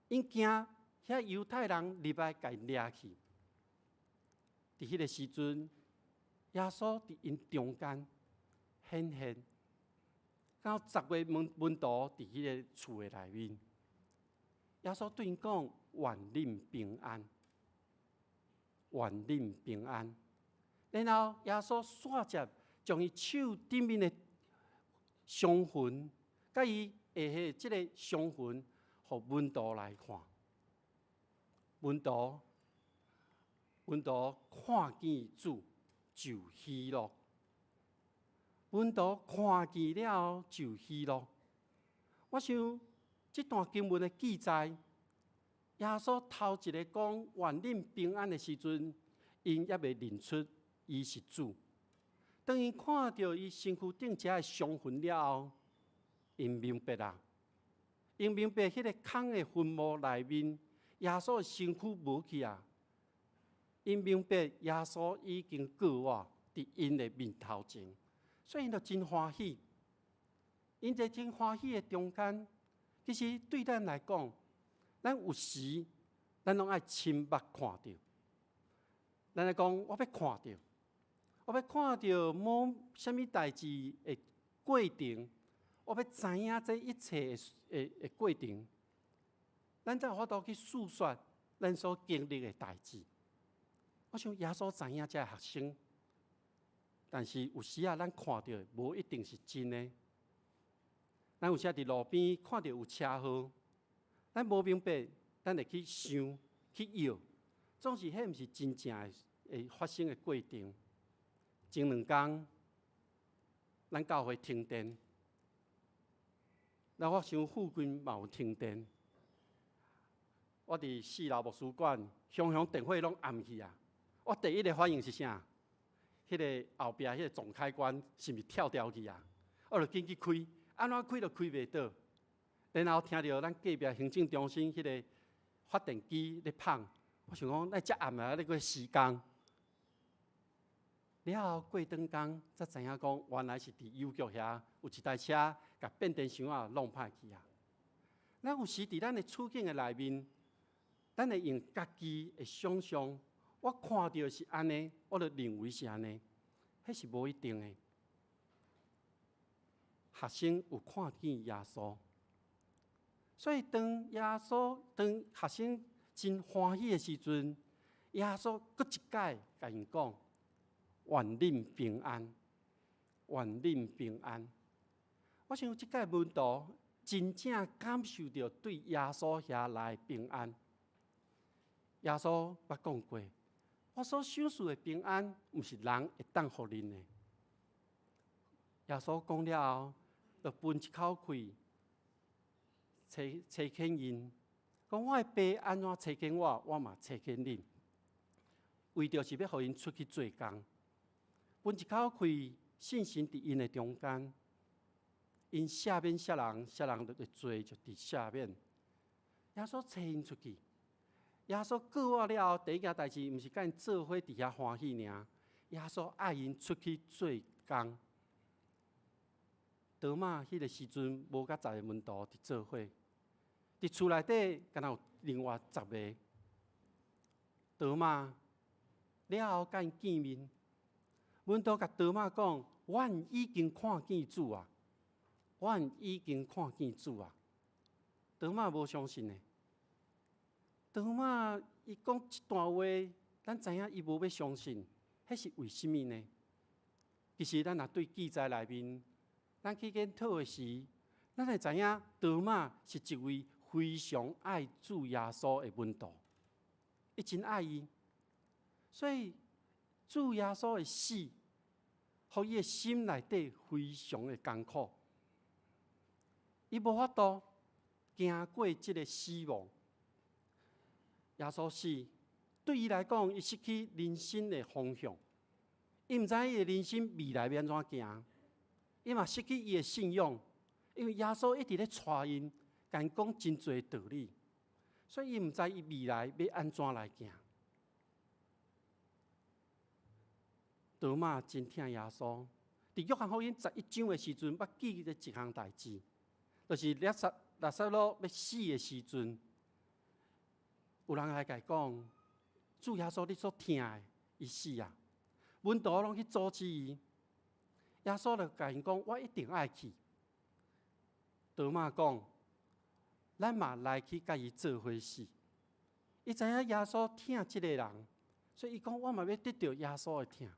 𪜶驚遐猶太人入來共𪜶掠去。佇彼个時陣，耶穌佇𪜶中間顯現，敢有十个門門徒佇彼个厝的內面。耶穌對𪜶講：願恁平安，願恁平安。然後耶穌煞接將伊手頂面的傷痕，佮伊下彼這个傷痕，予門徒來看。門徒，門徒看見主就喜樂。門徒看見了就喜樂。我想這段經文的記載，耶穌頭一个講願恁平安的時陣，𪜶猶未認出伊是主。當𪜶看著伊身軀頂遮的傷痕了後，𪜶明白啦，𪜶明白彼个空的墳墓內面，耶穌的身軀無去啊。𪜶明白耶穌已經過活佇𪜶的面頭前，所以𪜶就真歡喜。𪜶在真歡喜的中間，其實對咱來講，咱有時咱攏愛親目看著。咱來講，我欲看著，我欲看著某啥物代誌的過程，我欲知影這一切的的過程，咱才有法度去訴說咱所經歷的代誌。我想耶穌知影這个學生，但是有時啊，咱看著的無一定是真的。咱有時佇路邊看著有車禍，咱無明白，咱會去想去臆，總是彼毋是真正的會發生的過程。前兩工，咱教會停電，那我想附近嘛有停電。我佇四樓牧師館，雄雄電火攏暗去啊！我第一个反應是啥？彼个後壁彼个總開關是毋是跳掉去啊？我就緊去開，按怎開都開袂倒。然後聽著咱隔壁行政中心彼个發電機咧麭，我想講，哪遮暗啊，咧閣施工。了後過轉工，才知影講，原來是佇郵局遐有一台車，共變電箱仔弄歹去啊。咱有時佇咱的處境的內面，咱會用家己的想象，我看著是按呢，我就認為是按呢，彼是無一定的。學生有看見耶穌，所以當耶穌當學生真歡喜的時陣，耶穌閣一擺共𪜶講：願恁平安，願恁平安。我想這屆門徒真正感受著對耶穌遐來平安。耶穌捌講過，我所賞賜的平安，毋是人會當予恁的。耶穌講了後，就噴一口氣，差差遣𪜶，講我的爸按怎差遣我，我嘛差遣恁。為著是欲予𪜶出去做工，噴一口氣，聖神佇𪜶的中間，𪜶赦免啥人，啥人的罪就得赦免。耶穌差𪜶出去，耶穌復活了後，第一件代誌毋是共𪜶做伙佇遐歡喜爾，耶穌愛𪜶出去做工。多馬彼個時陣無佮十個門徒佇做伙，佇厝內底敢若有另外十個。多馬了後佮𪜶見面，門徒共多馬講：阮已經看見主啊！阮已經看見主啊！多馬無相信呢。多馬伊講這段話，咱知影伊無欲相信，彼是為啥物呢？其實咱若對記載內面，咱去研討的時，咱會知影多馬是一位非常愛主耶穌的門徒，伊真愛伊，所以主耶穌的死，予伊的心內底非常的艱苦，伊無法度行過這个死亡。耶穌死對伊來講，伊失去人生的方向，伊毋知伊的人生未來欲按怎行，伊嘛失去伊的信仰，因為耶穌一直咧帶𪜶，共𪜶講真濟道理，所以伊毋知伊未來欲按怎來行。多馬真疼耶穌，佇約翰福音11章的時陣，捌記得一項代誌，就是拉撒路欲死的時陣，有人來共伊講，主耶穌你所疼的，伊死啊！門徒攏去阻止伊，耶穌就共𪜶講：我一定愛去。多馬講：咱嘛來去共伊做伙死。伊知影耶穌疼這个人，所以伊講：我嘛欲得著耶穌的疼。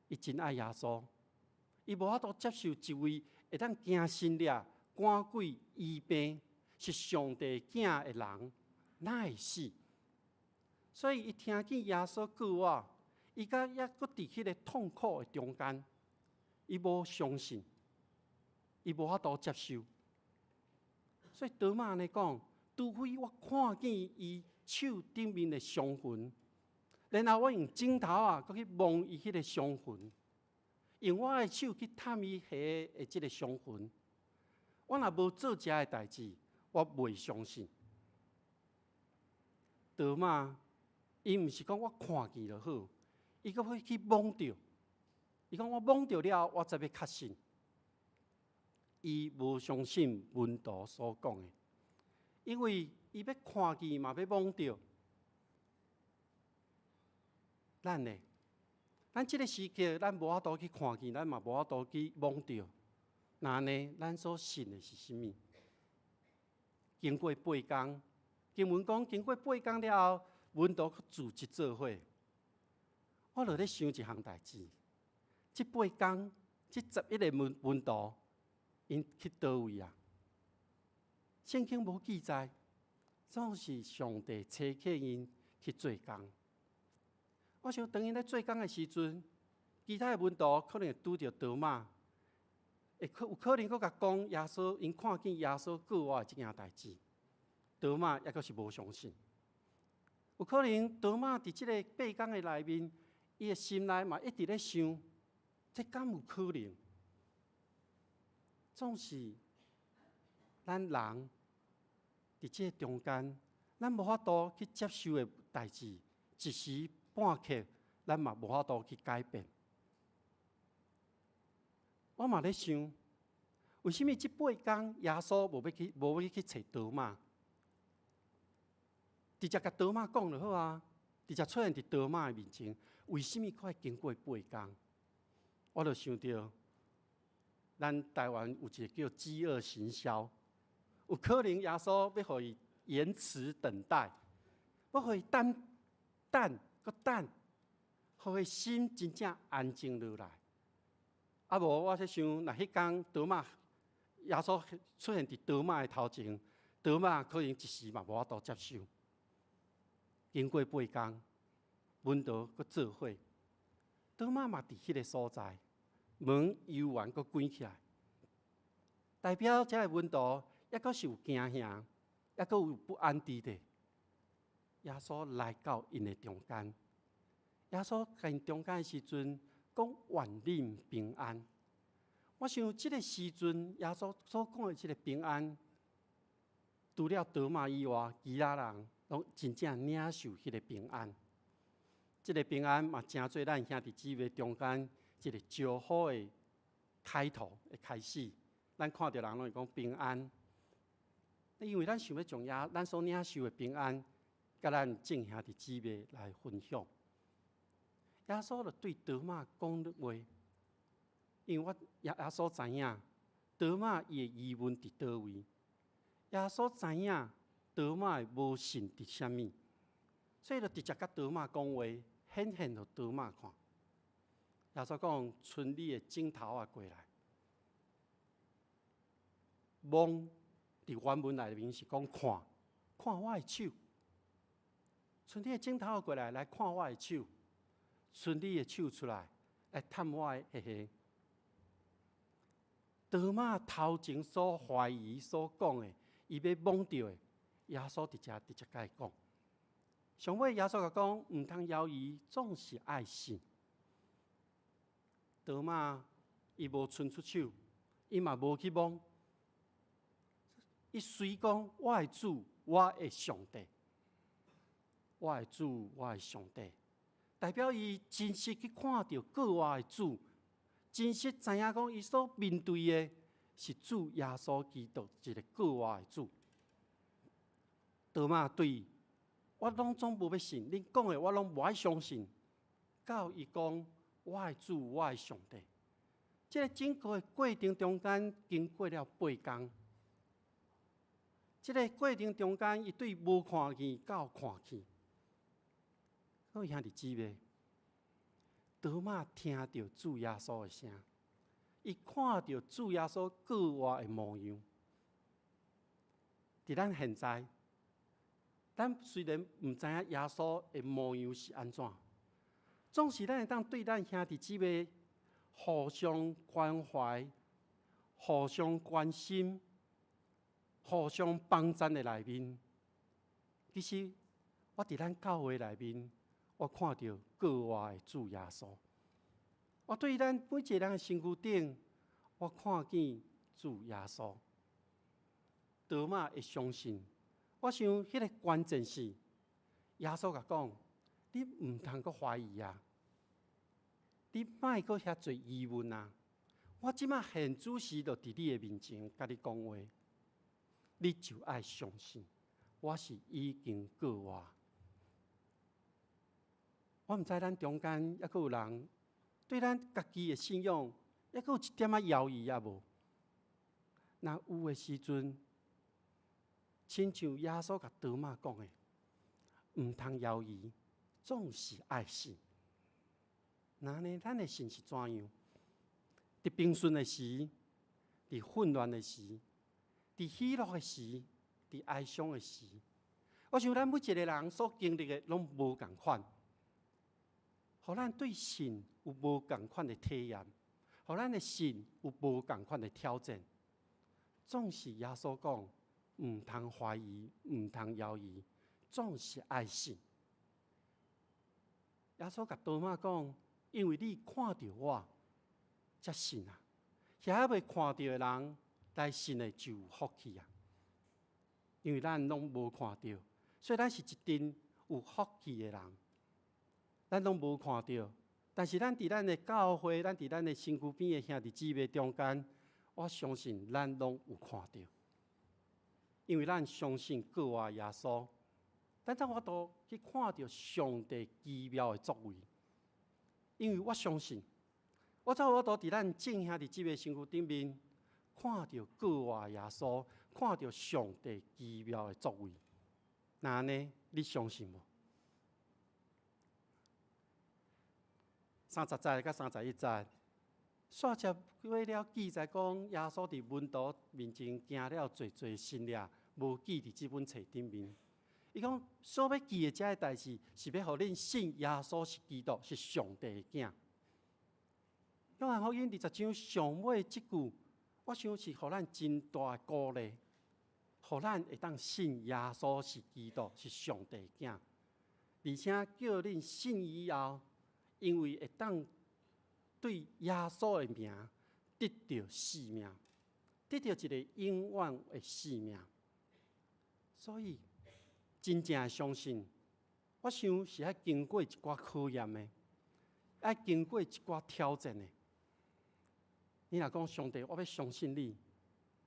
伊真愛耶穌，伊無法度接受一位會當行神蹟、趕鬼、醫病，是上帝囝的人，哪會死？所以伊聽見耶穌復活，伊閣猶閣佇彼个痛苦的中間，伊無相信，伊無法度接受。所以多馬按呢講，除非我看見伊手頂面的傷痕，然後我用指頭仔，閣去摸伊彼个傷痕，用我的手去探伊下的這个傷痕。我若無做這个代誌，我袂相信。多馬，伊毋是講我看見就好，伊閣欲去摸著。伊講我摸著了，我才欲確信。伊無相信門徒所講的，因為伊欲看見嘛，欲摸著。咱呢？咱這个時刻，咱無法度去看見，咱嘛無法度去摸著。那按呢，咱所信的是啥物？經過八工，經文講，經過八工了後，門徒閣聚集做伙。我就咧想一項代誌，這八工，這11個門徒，𪜶去佗位啊？聖經無記載，總是上帝差遣𪜶去做工。我想，當𪜶咧做工的時陣，其他的門徒可能會拄著多馬，會可有可能閣共講耶穌，𪜶看見耶穌復活的這件代誌，多馬猶閣是無相信。有可能多馬佇這个八工的內面，伊的心內嘛一直咧想，這敢有可能？總是咱人佇這个中間，咱無法度去接受的代誌，一時半刻，咱嘛無法度去改變。我嘛咧想，為啥物這八工耶穌無欲去揣多馬，直接共多馬講就好啊，直接出現佇多馬的面前，為啥物閣愛經過八工？我就想著，咱台灣有一個叫飢餓行銷，有可能耶穌欲予伊延遲等待，欲予伊等等閣等，予彼心真正安靜落來。啊無，我咧想，若彼工多瑪耶穌出現佇多瑪的頭前，多瑪可能一時嘛無法度接受。經過八工，門徒閣做伙，多瑪嘛佇彼个所在，門猶原閣關起來，代表這个門徒抑閣是有驚嚇，抑閣有不安佇咧。耶穌來到𪜶的中間，耶穌共𪜶中間的時陣，講願恁平安。我想這个時陣，耶穌所講的這个平安，除了多瑪以外，其他人攏真正領受彼个平安。這个平安嘛，成做咱兄弟姊妹中間一个招呼的開頭的開始。咱看著人攏會講平安，因為咱想欲將耶咱所領受的平安，佮咱眾兄弟姊妹來分享。耶穌就對多瑪講話，因為我耶穌知影多瑪伊的疑問佇佗位，耶穌知影多瑪的無信佇啥物，所以就直接佮多瑪講話，顯現予多瑪看。耶穌講：伸你的指頭仔過來，摸佇原文內面是講看，看我的手，伸你的指頭仔過來，來看我的手。伸你的手出來，來探我的下下。多瑪頭前所懷疑、所講的，伊欲摸著的，耶穌佇遮直接共伊講。上尾耶穌共講，毋通猶豫，總是愛信。多瑪伊無伸出手，伊嘛無去摸，伊隨講我的主，我的上帝，我的主，我的上帝。代表伊真實去看著過活的主，真實知影講伊所面對的是主耶穌基督一个過活的主。多瑪對我攏總無欲信，恁講的我攏無愛相信。到伊講我的主，我的上帝。這个整個的過程中間，經過了八工。這个過程中間，伊對無看見到看見。各位兄弟姊妹，多瑪聽著主耶穌的聲，伊看著主耶穌過活的模樣。佇咱現在，咱雖然毋知影耶穌的模樣是按怎，總是咱會當對咱兄弟姊妹互相關懷、互相關心、互相幫贊的內面，其實我佇咱教會內面，我看著過活的主耶穌。我對咱每一个人的身軀頂，我看見主耶穌。多瑪會相信，我想彼个關鍵是耶穌共講：你毋通閣懷疑啊！你莫閣遐濟疑問啊！我這馬現主時就佇你的面前共你講話，你就愛相信，我是已經過活。我毋知咱中間猶閣有人對咱家己的信仰，猶閣有一點仔猶豫抑無？若有的時陣，親像耶穌共多瑪講的，毋通猶豫，總是愛信。那呢，咱的信是怎樣？佇平順的時，佇混亂的時，佇喜樂的時，佇哀傷的時，我想咱每一个人所經歷的攏無仝款，予咱對信有無仝款的體驗，予咱的信有無仝款的挑戰。總是耶穌講，毋通懷疑，毋通猶豫，總是愛信。耶穌共多瑪講，因為你看著我，才信啊！遐未看著的人來信的就有福氣啊！因為咱攏無看著，所以咱是一陣有福氣的人。咱攏無看著，但是咱佇咱的教會，咱佇咱的身軀邊的兄弟姊妹中間，我相信咱攏有看著，因為咱相信過活耶穌，咱才有法度去看著上帝奇妙的作為。因為我相信，我才有法度佇咱眾兄弟姊妹身軀頂面看著過活耶穌，看著上帝奇妙的作為。那按呢，你相信無？ 30節佮31節，煞接過了記載講，耶穌佇門徒面前行了濟濟神跡，無記佇這本冊頂面。伊講所欲記的這个代誌，是欲予恁信耶穌是基督，是上帝的囝。約翰福音20章上尾這句，我想是予咱真大的鼓勵，予咱會當信耶穌是基督，是上帝的囝。而且叫恁信以後，因為會當對耶穌的名得著生命，得著一个永遠的生命。所以，真正的相信，我想是愛經過一寡考驗的，愛經過一寡挑戰的。你若講上帝，我欲相信你，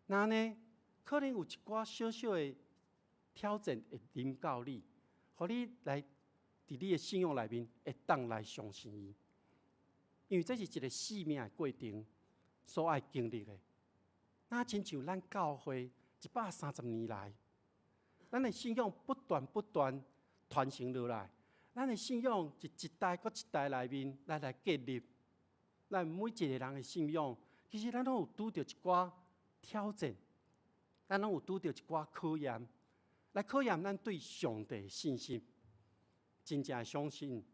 那呢，可能有一寡小小的挑戰會臨到你，予你來佇你的信仰內面會當來相信伊，因為這是一个生命的過程所愛經歷的。那親像咱教會130年來，咱的信仰不斷不斷傳承落來，咱的信仰是一代閣一代內面來建立。咱每一个人的信仰，其實咱攏有拄著一寡挑戰，咱攏有拄著一寡考驗，來考驗咱對上帝的信心。真正的相信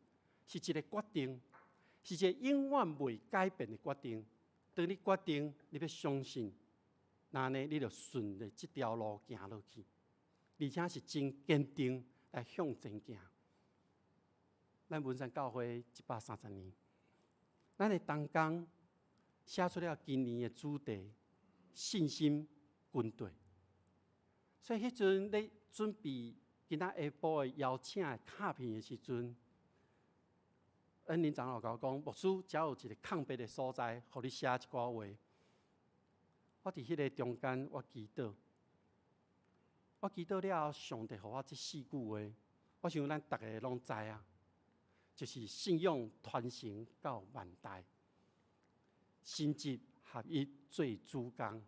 是一个決定，是一个永遠袂改變的決定。當你決定你欲相信，那呢你就順著這條路行落去，而且是真堅定來向前行。咱文山教會130年。咱的同工寫出了今年的主題：信心軍隊。所以彼陣咧準備今仔下晡的邀請的卡片的時陣，恩林長老共我講，牧師，遮有一个空白的所在，予你寫一寡話。我佇彼个中間，我祈禱，我祈禱了後，上帝予我這四句話，我想咱逐个攏知影。就是信仰傳承到萬代，心志合一做主工，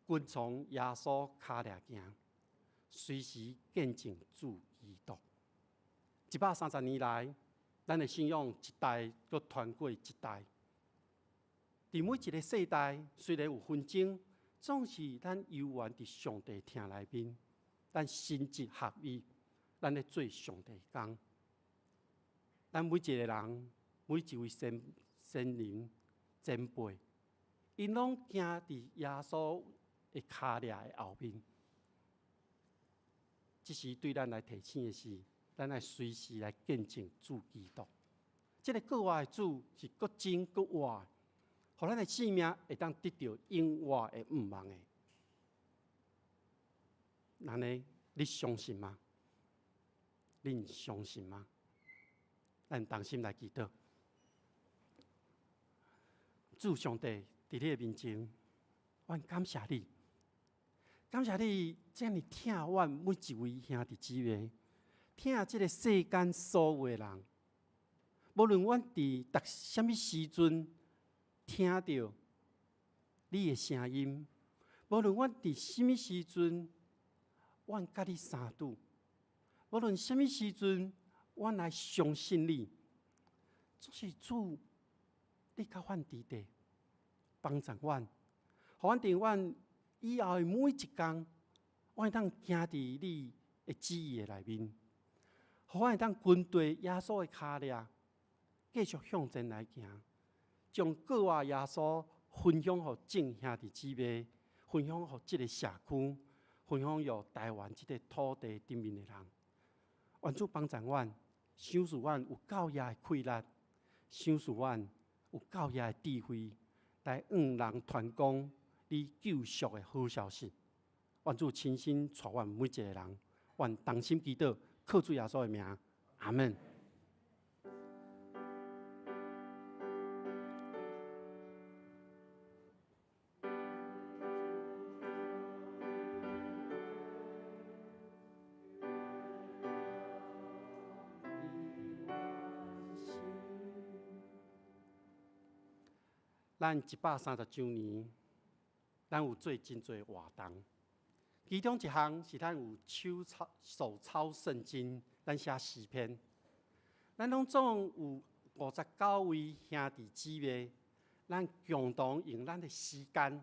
跟從耶穌跤跡行，隨時見證主基督。130年來，咱的信仰一代閣傳過一代。佇每一个世代，雖然有紛爭，總是咱猶原佇上帝疼內面，咱心志合一，咱咧做上帝工。咱每一个人，每一位先先人前輩，𪜶攏行佇耶穌的跤跡的後面。這時對咱來提醒的是，咱愛隨時來見證主基督。這个閣活的主是閣真閣活的，予咱的生命會當得著永活的盼望的。按呢，你相信嗎？恁相信嗎？咱同心來祈禱，主上帝，佇你的面前，阮感謝你，感謝你遮爾疼阮每一位兄弟姊妹，疼這个世間所有的人。無論阮佇逐啥物時陣聽著你的聲音，無論阮佇啥物時陣，阮佮你相拄，無論啥物時陣。阮來相信你，總是主，你佮阮佇咧，幫助阮，予阮佇阮以後的每一工，阮會當行佇你的旨意的內面，予阮會當跟隨耶穌的跤跡，繼續向前來行，將閣活耶穌分享予眾兄弟姊妹，分享予這个社區，分享予台灣這个土地頂面的人。願主幫助阮。賞賜阮有夠額的氣力，賞賜阮有夠額的智慧，來向人傳講你救贖的好消息。願主親身帶阮每一个人，阮同心祈禱，靠主耶穌的名，阿門。咱130周年，咱有做真濟活動，其中一項是咱有手抄手抄聖經，咱寫詩篇，咱攏總有59位兄弟姊妹，咱共同用咱的時間，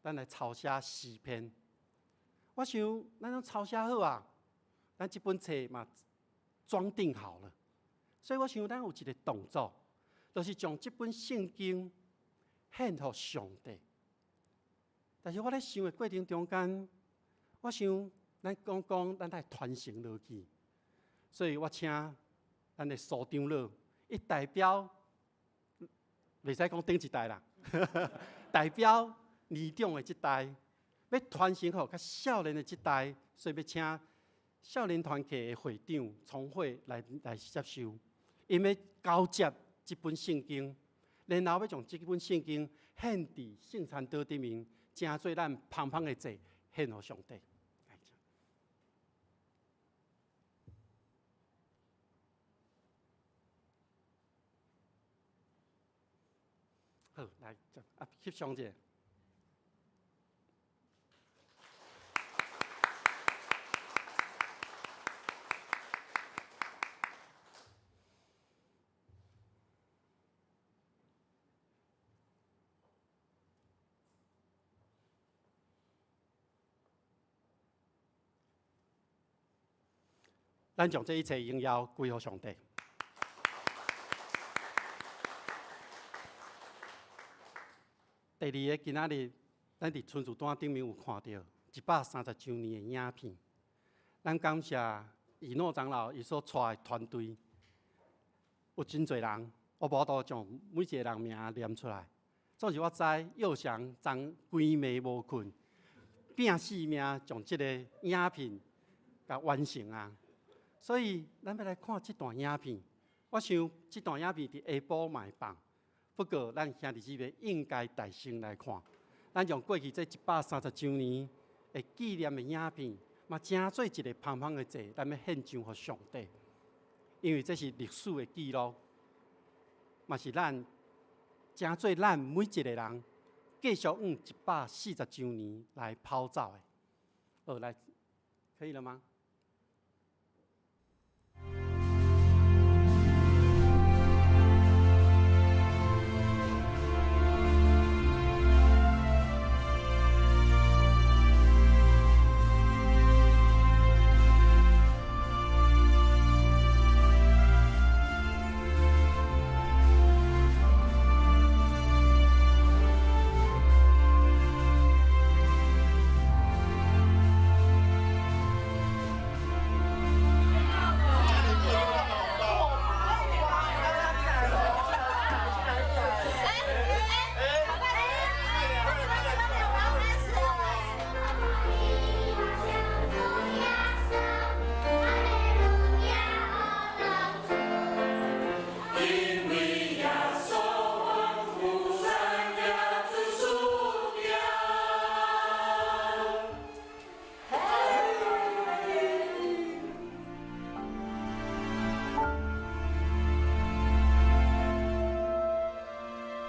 咱來抄寫詩篇。我想，咱攏抄寫好啊，咱這本冊嘛裝訂好了。所以我想，咱有一個動作，就是將這本聖經獻予上帝。但是我咧想的過程中間，我想咱講講，咱愛傳承落去，所以我請咱的蘇長老，伊代表，袂使講頂一代啦，代表年長的這代，欲傳承予較少年的這代，所以欲請少年團契的會長聰慧來接受，𪜶欲交接這本聖經，然後欲將這本聖經獻佇聖餐桌頂面，成做咱芳芳的祭，獻予上帝。好，來，啊，翕相者。咱將這一切榮耀歸予上帝。第二个，今仔日咱佇春樹單頂面有看著130週年的影片。咱感謝以諾長老伊所帶的團隊，有真濟人，我無法度將每一個人名念出來。總是我知，耀祥昨規暝無睏，拼死命將這個影片共完成啊！所以，咱欲來看這段影片。我想，這段影片佇下晡嘛會放。不過，咱兄弟姊妹應該大聲來看。咱將過去這130週年的紀念的影片，嘛成做一个芳芳的祭，咱欲獻上予上帝。因為這是歷史的記錄，嘛是咱成做咱每一個人繼續往140週年來跑走的。好，來，可以了嗎？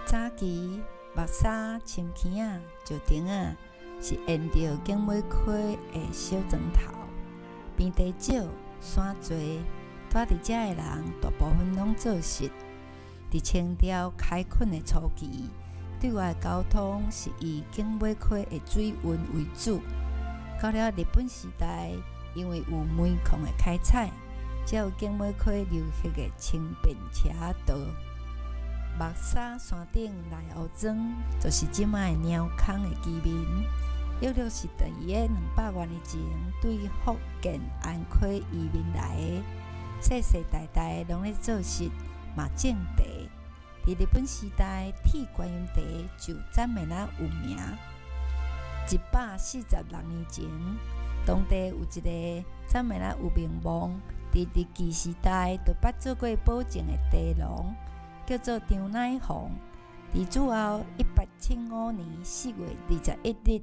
早期木沙、深坑仔、石亭仔是沿著景尾溪的小庄头，平地少，山济，住佇遮的人大部分攏做穡。佇清朝開墾的初期，對外交通是以景尾溪的水運為主。到了日本時代，因為有煤礦的開採，才有景尾溪流域的輕便車道。木沙山頂內湖莊，就是這擺的貓空的居民，約略是佇伊个200外年前對福建安溪移民來的，世世代代攏咧做穡，嘛種茶。佇日本時代，鐵觀音茶就讚美仔有名。146年前，當地有一个讚美仔有名望，佇日治時代就捌做過保證的茶農，叫做張乃紅。佇主後1875年4月21日，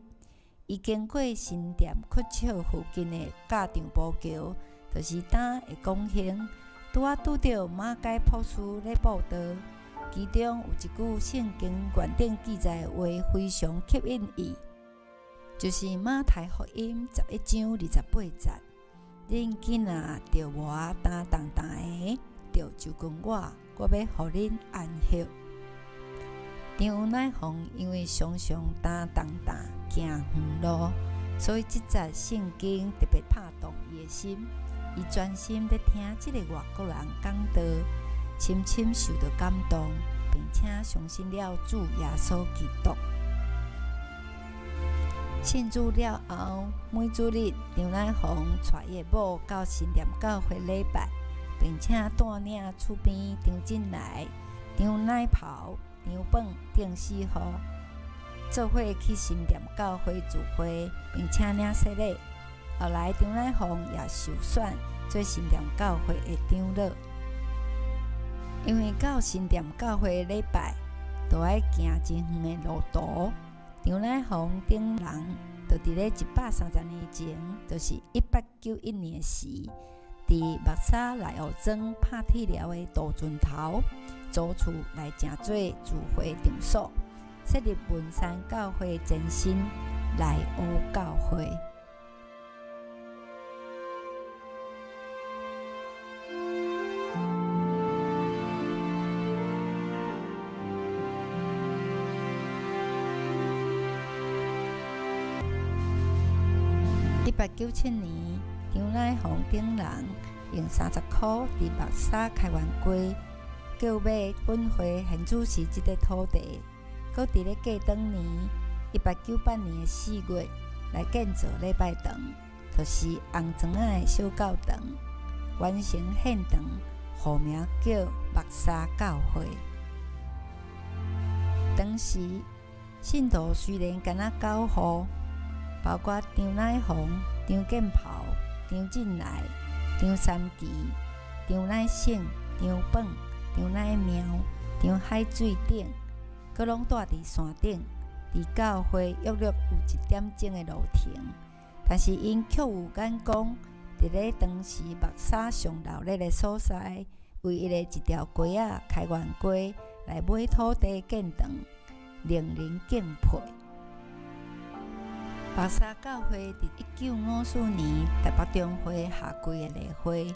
伊經過新店國小附近的教場埔橋，就是今的廣興，拄仔拄著馬偕博士咧布道，其中有一句聖經原頂記載的話非常吸引伊，就是馬太福音11章28節：恁囝若著磨焦重重的，著就近我，我欲予恁安息。張乃鳳因為常常擔重擔行遠路，所以這節聖經特別拍動伊的心。伊專心咧聽這个外國人講道，深深受到感動，並且相信了主耶穌基督。信主了後，每主日張乃鳳帶伊的某到新店教會禮拜，並且帶領厝邊張進來、張乃袍、張本、鄧世和做伙去新店教會聚會，並且領洗禮。後來張乃鳳也受選做新店教會的長老。因為到新店教會禮拜，都愛行真遠的路途。張乃鳳等人就佇咧130年前，就是1891年時，佇木柵內湖莊拍鐵寮的杜船頭租厝來成做聚會場所，設立文山教會前身內湖教會。1897年，張乃鳳等人用30箍佇木柵開源街購買本會現主時這塊土地，閣佇咧過當年1898年的4月來建造禮拜堂，就是紅磚仔的小教堂，完成獻堂，號名叫木柵教會。當時信徒雖然敢若九戶，包括張乃鳳、張建袍、張進來、張三奇、張乃勝、張本、張乃妙、張海水等，閣攏住佇山頂，離教會約略有一點鐘的路程。但是𪜶卻有眼光，佇咧當時木柵上熱鬧的所在，唯一的一條街仔開源街來買土地建堂，令人敬佩。木柵教會佇1954年台北中會夏季的例會，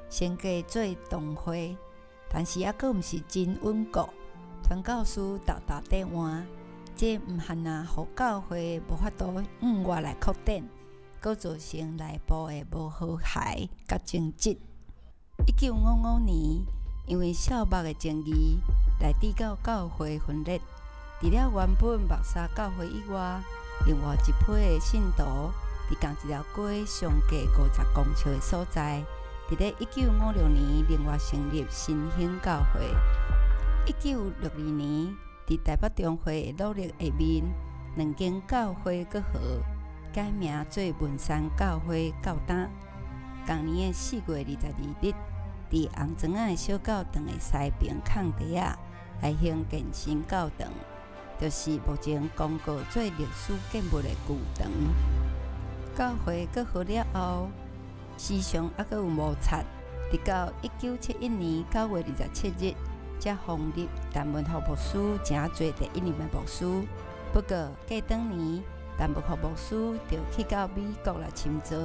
升格做堂會，但是猶閣毋是真穩固，傳教士沓沓佇換，這毋限若予教會無法度向外來擴展，閣造成內部的無和諧佮爭執。1955年，因為小木的爭議，來致到教會分裂。除了原本木柵教會以外，另外一批的信徒佇仝一條街相隔50公尺的所在，佇咧1956年另外成立新興教會。1962年，佇台北中會的努力下面，兩間教會閣合，改名做文山教會到今。仝年的4月22日，佇紅磚仔的小教堂的西爿空地仔來興建新教堂，就是目前公告做歷史建物的舊堂。教會閣合了後，時常猶閣有摩擦，直到1971年9月27日，才封立陳文福牧師成做第一任的牧師。不過過當年，陳文福牧師就去到美國來深造。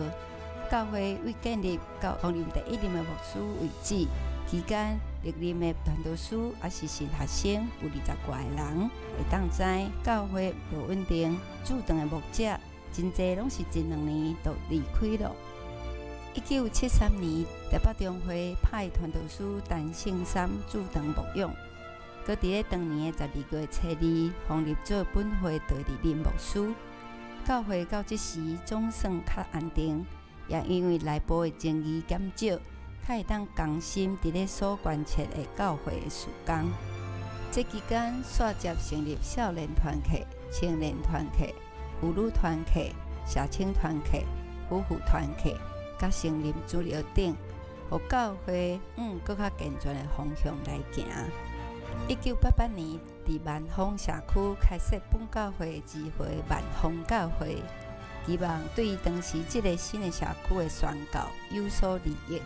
教會為建立到封任第一任的牧師為止，期間歷任的傳道師抑是神學生有20外个人。會當知教會無穩定，駐堂的牧者真濟攏是一兩年就離開了。1973年，台北中會派傳道師陳聖三駐堂牧養，閣佇咧當年的12月初2，封立做本會第二任牧師。教會到這時總算較安定，也因為內部的爭議減少，較會當專心佇咧所關切的教會的事工。這期間，煞接成立少年團契、青年團契、婦女團契、社青團契、夫婦團契，佮成立主日學等，予教會往閣較健全的方向來行。1988年，佇萬豐社區開設本教會的支會萬豐教會，期望對當時這个新的社區的宣告有所利益。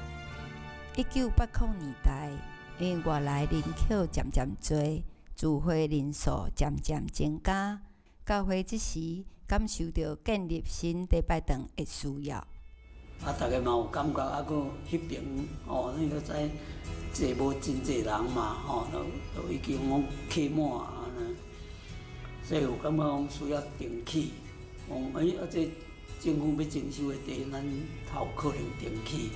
1980年代，因為外來人口漸漸濟，聚會人數漸漸增加，教會這時感受著建立新禮拜堂的需要。啊，逐家嘛有感覺，啊，閣彼爿哦，你閣知，濟無真濟人嘛，吼，都都已經攏客滿按呢，所以有感覺講需要重起，講欸啊這政府欲徵收的地，咱較有可能重起。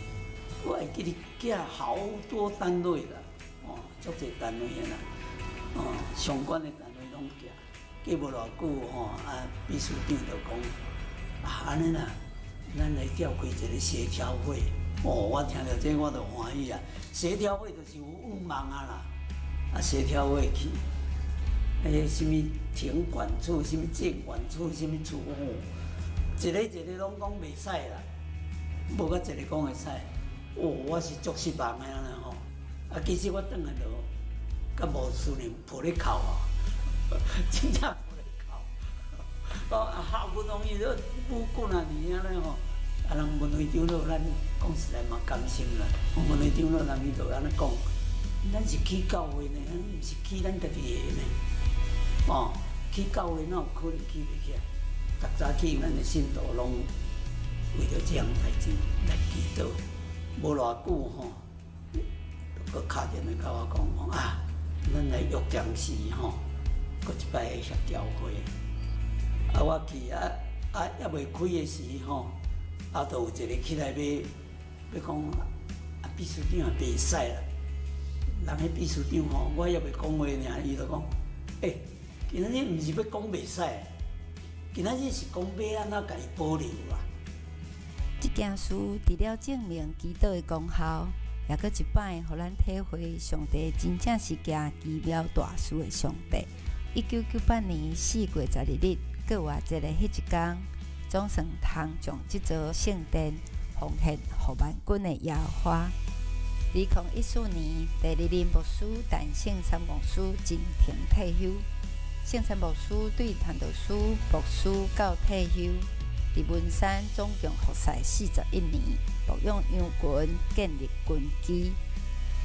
我會記得寄好多單位啦，哦，足濟單位的啦，哦，相關的單位攏寄，過無偌久吼，啊，秘書長就講，啊，按呢啦，咱來召開一個協調會。哦，我聽著這我就歡喜啊！協調會就是有願望啊啦，啊，協調會去，彼啥物停管處、啥物建管處、啥物處，哦，一个一个攏講袂使啦，無甲一个講會使。哦，我是足失望的按呢吼。啊，其實我轉來就佮無思念抱咧哭啊，真正抱咧哭。哦，好不容易都舞幾若年按呢吼。啊，人文會長老，咱講實在嘛甘心啦。文會長老人伊就按呢講，咱是起教會呢，咱毋是起咱家己的呢。哦，起教會哪有可能起袂起來？逐早起，咱的信徒攏為著這項代誌來祈禱。無偌久吼，閣敲電話共我講講啊，咱來約定時吼，閣一擺協調會。啊，我去啊啊，猶未開的時吼。啊，就有一個起來欲欲講啊，秘書長也袂使啦。人彼秘書長吼，我猶未講話爾，伊就講，欸，今仔日毋是欲講袂使，今仔日是講欲按怎共伊保留啊。這件事除了證明祈禱的功效，也閣一擺予咱體會上帝真正是行奇妙大事的上帝。1998年4月12日，復活節的彼一工，總算通將這座聖殿奉獻予萬軍的耶和華。2014年，第二任牧師陳聖三牧師進庭退休。聖三牧師對傳道書牧師到退休，佇文山總共服侍41年，牧養羊群，建立根基。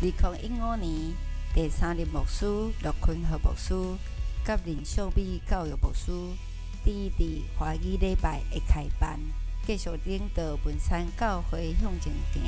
2015年，第三任牧師陸坤和牧師佮林秀美教育牧師，佇佇華語禮拜的開辦，繼續領導文山教會向前行。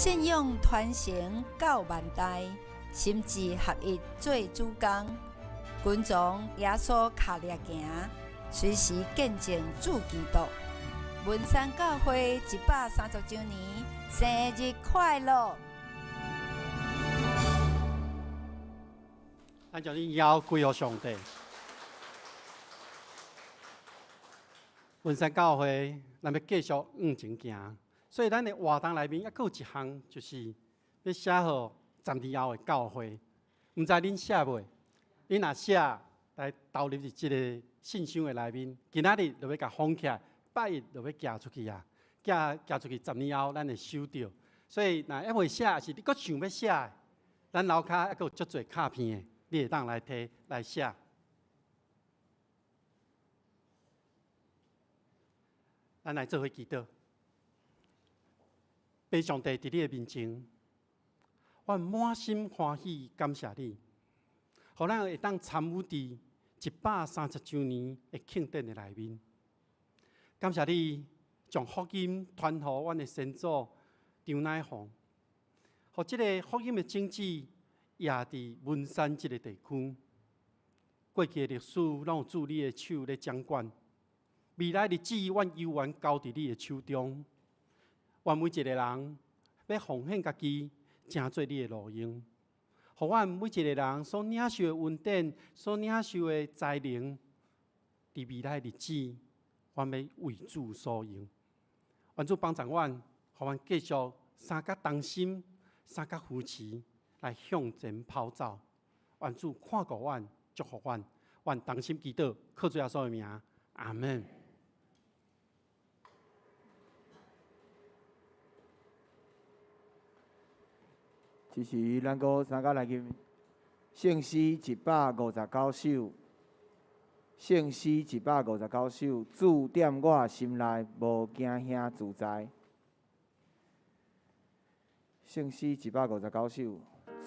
信仰传承到万代，心志合一做主工，跟从耶稣跤步行，随时见证主基督。文山教会130周年生日快乐！咱将恁腰归予上帝。文山教会，咱欲继续向前行，所以咱的活动内面犹阁有一项，就是欲写予10年后的教会。毋知恁写未？恁若写来投入伫这个信箱的内面，今仔日就欲共封起来，拜一就欲寄出去啊！寄出去，十年后咱会收著。所以若犹未写，是你阁想欲写的，咱楼跤犹阁有足济卡片的，你会当来提来写。咱来做伙祈祷，父上帝伫你的面前，我满心欢喜，感谢你，予咱会当参与伫130周年的庆典的内面。感谢你将福音传予阮的先祖张乃凤，予这个福音的种子也伫文山这个地区。过去的历史拢有主你的手咧掌管。未来日子，阮犹原交伫你的手中。愿每一个人欲奉献家己，成做你的路用。予阮每一个人所领受的恩典，所领受的才能，伫未来日子，阮欲为主所用。愿主帮助阮，予阮继续三角同心，三角扶持，来向前跑走。愿主看顾阮，祝福阮。阮同心祈祷，靠主耶稣的名，阿门。这时，咱阁三角来吟圣诗159首，圣诗159首，主踮我心内，无惊吓自在。圣诗159首，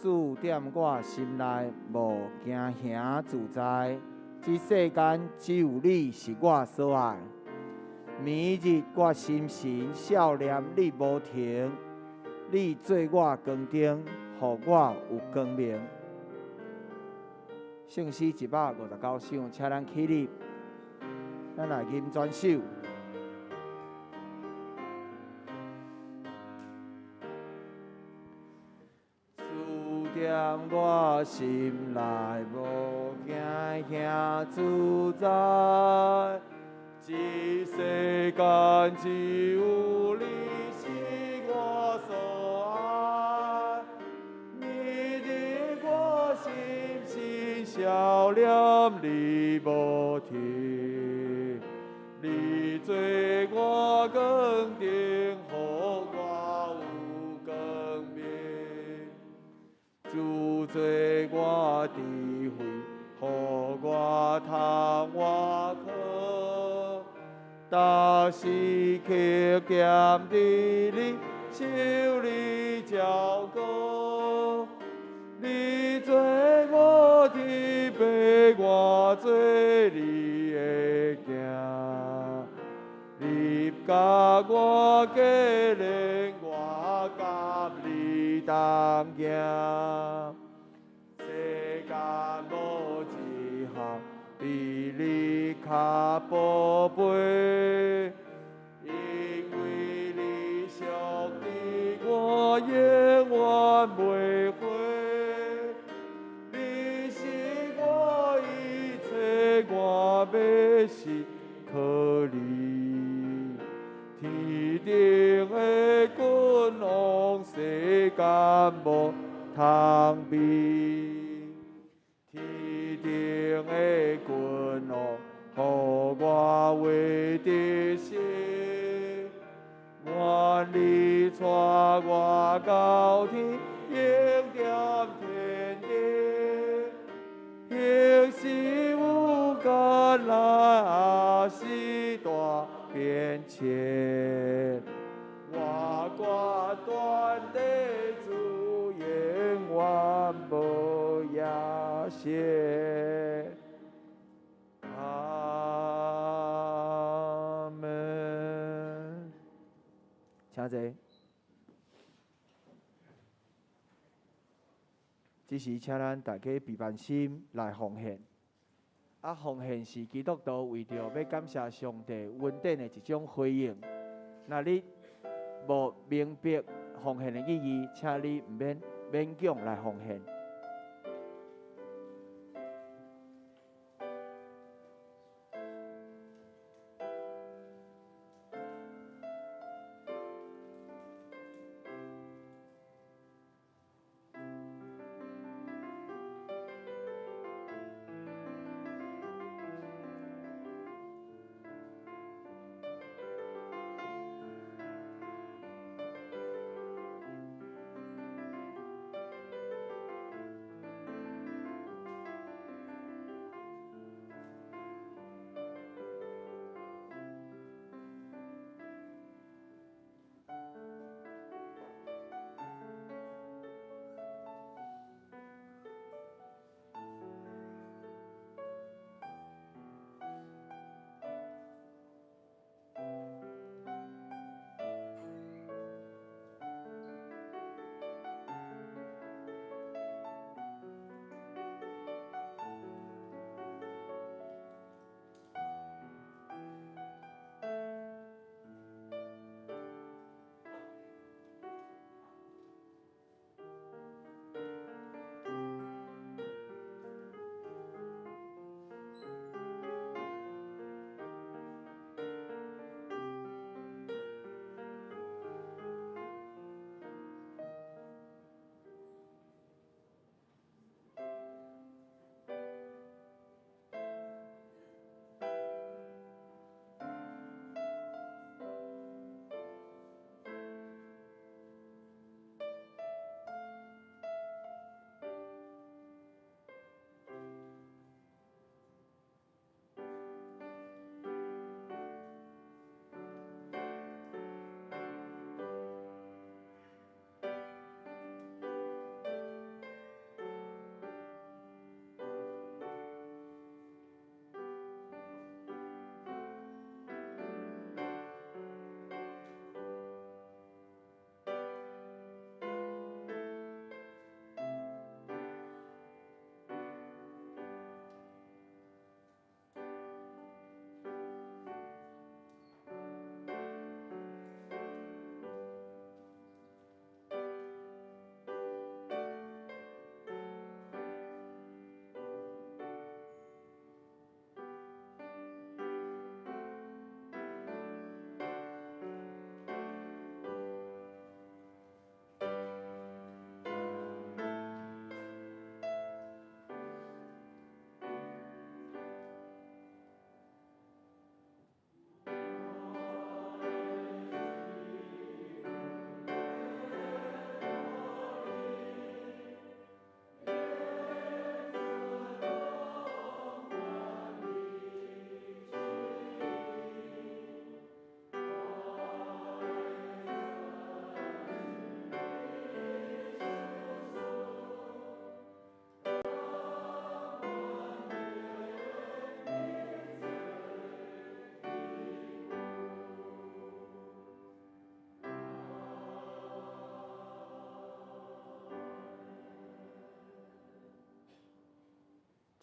主踮我心内，无惊吓自在。这世间只有你是我所爱。暝日我心神少念你无停。你做我光灯，予我有光明。圣诗159首，请咱起立，咱来吟全首。主踮我心内，无惊吓自在。这世间只有你是我所爱。暝日我心神少念你无停，你做我光灯，予我有光明。主做我智慧，予我通活靠。逐时刻踮伫你手里照顾，你做我天父，我做你的囝，你教我过练，我佮你同行。世间无一项比你较宝贝，因为你属于我，永远袂悔。你是我一切，我欲信靠你。天顶的君王，世间无通比。天顶的君王，予我为得胜。愿你带我到天，永踮天顶。彼时有艰难，也是大变迁。我决断地主，永远无野心。阿门。请坐。這時請咱大家備辦心來奉獻。啊，奉獻是基督徒為著欲感謝上帝恩典的一種回應。若你無明白奉獻的意義，請你毋免勉強來奉獻。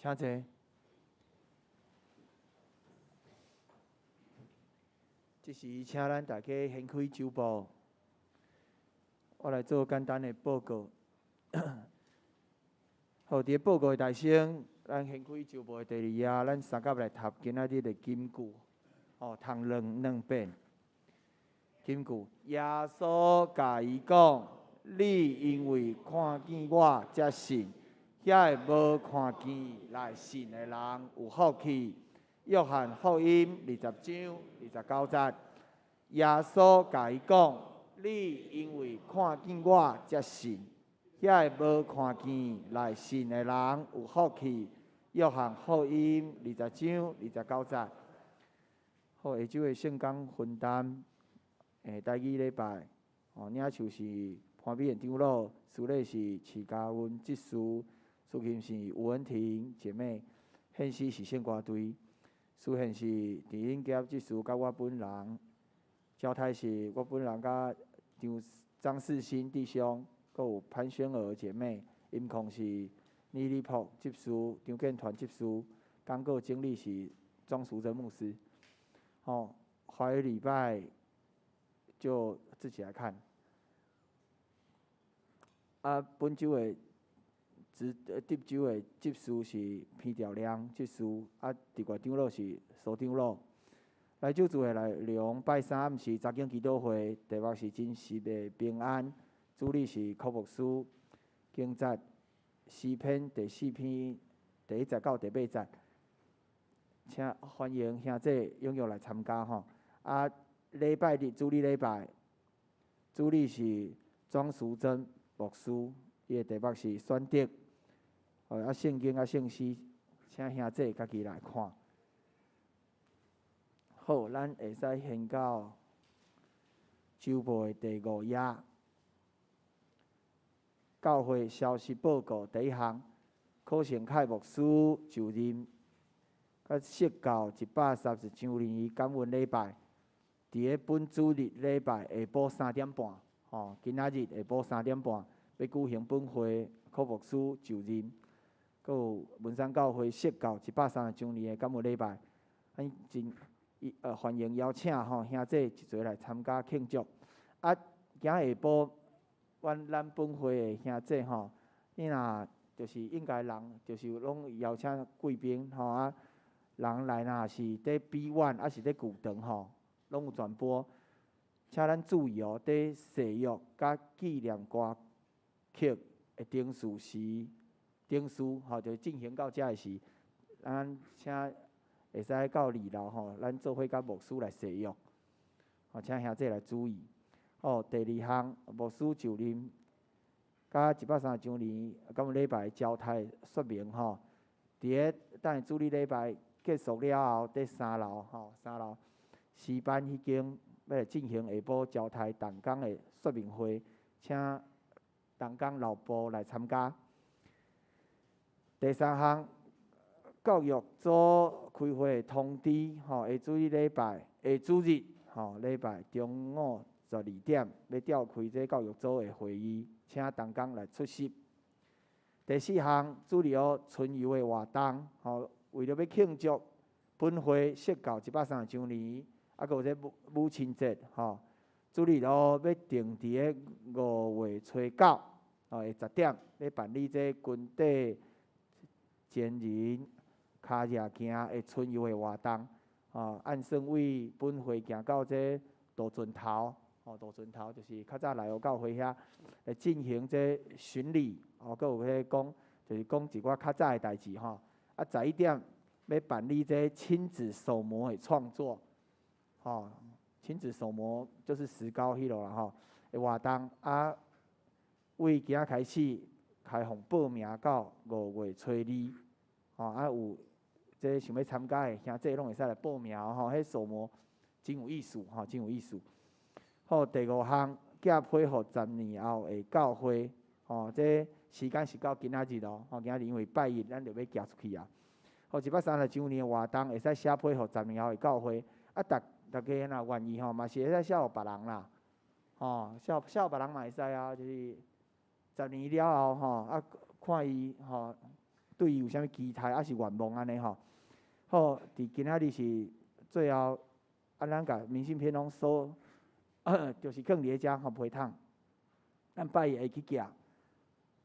請坐。這時，請咱大家掀開周報，我來做簡單的報告。好，佇報告的大先，咱掀開周報的第二頁，咱三甲來讀今仔日的金句。哦，讀兩兩遍。金句，耶穌共伊講：你因為看見我才信。遐个無看見來信的人有福氣。約翰福音20章29節，耶穌共伊講：你因為看見我才信。遐个無看見來信的人有福氣。約翰福音20章29節。好，下晝的聖工分擔，台語禮拜，哦，領袖是潘美賢長老，司禮是徐家文執事。司琴是吴文婷姐妹，獻詩是聖歌隊，司獻是鄭英杰執事佮我本人，交代是我本人佮張張世新弟兄，閣有潘宣娥姐妹，音控是倪立朴执事，张建团执事，讲稿整理是庄淑珍牧师。吼，华语礼拜就自己来看。啊，本周的执值周的执事是彭兆良执事，啊，伫外长老是苏长老。来主聚会内容，拜三暗时查经祈祷会，题目是真实的平安，主理是柯牧师。经节诗篇第四篇第一节到第八节，请欢迎兄弟踴躍來參加吼。啊，禮拜日主日禮拜，主理是莊淑珍牧師，伊的題目是選擇。啊，聖經啊聖詩，請兄弟家己來看。好，咱會使掀到週報的第五頁，教會消息報告第一項，柯成凱牧師就任，佮釋教一百三十周年感恩禮拜，佇咧本主日禮拜下晡三點半，吼，今仔日下晡三點半，欲舉行本會柯牧師就任，閣有文山教會釋教一百三十周年的感恩禮拜，咱真。歡迎邀請吼兄弟一齊來參加慶祝。啊，今下晡，阮咱本會的兄弟吼，你若就是應該人，就是攏邀請貴賓吼啊，人來若是佇 B1，抑是佇舊堂吼，攏有轉播。請咱注意哦，佇誓約佮紀念歌曲的程序時，程序吼就進行到遮的時，咱請。會使到二樓吼，咱做伙佮牧師來誓約，吼，請兄弟來注意。哦，第二項，牧師就任，佮一百三十周年感恩禮拜交代說明吼。佇咧等下主日禮拜結束了後，佇三樓吼，三樓詩班彼間欲來進行下晡交代同工的說明會，請同工留步來參加。第三項。教育組開會的通知，吼，下主日禮拜，下主日，吼，禮拜中午十二點，欲召開這教育組的會議，請同工來出席。第四項，主日學春遊的活動，吼，為著欲慶祝本會釋教一百三十周年，啊，閣有這母親節，吼，主日學欲定佇咧五月初九，吼，下十點，欲辦理這軍隊前人。跤跡行的春遊的活動，吼，按算為本會行到這渡船頭，吼，渡船頭就是較早內湖教會遐來進行這巡禮，吼，閣有彼個講，就是講一寡較早的代誌，吼。啊，十一點欲辦理這親子手模的創作，吼，親子手模就是石膏彼落啦，吼的活動，啊，為今仔開始開放報名到五月初二，吼，啊有。這想欲參加的兄弟攏會使來報名吼，彼手模真有意思吼，真有意思。好，第五項，寄批予十年後的教會，吼，這時間是到今仔日哦，吼，今仔日因為拜一，咱就欲寄出去啊。好，一百三十周年的活動會使寫批予十年後的教會，啊，逐逐家若願意吼，嘛是會使寫予別人啦，吼，寫寫予別人嘛會使啊，就是十年了後吼，啊，看伊吼，對伊有啥物期待，抑是願望按呢吼。好，佇今仔日是最後，啊，咱共明信片攏收，就是囥佇咧遮予批桶。咱拜一會去寄。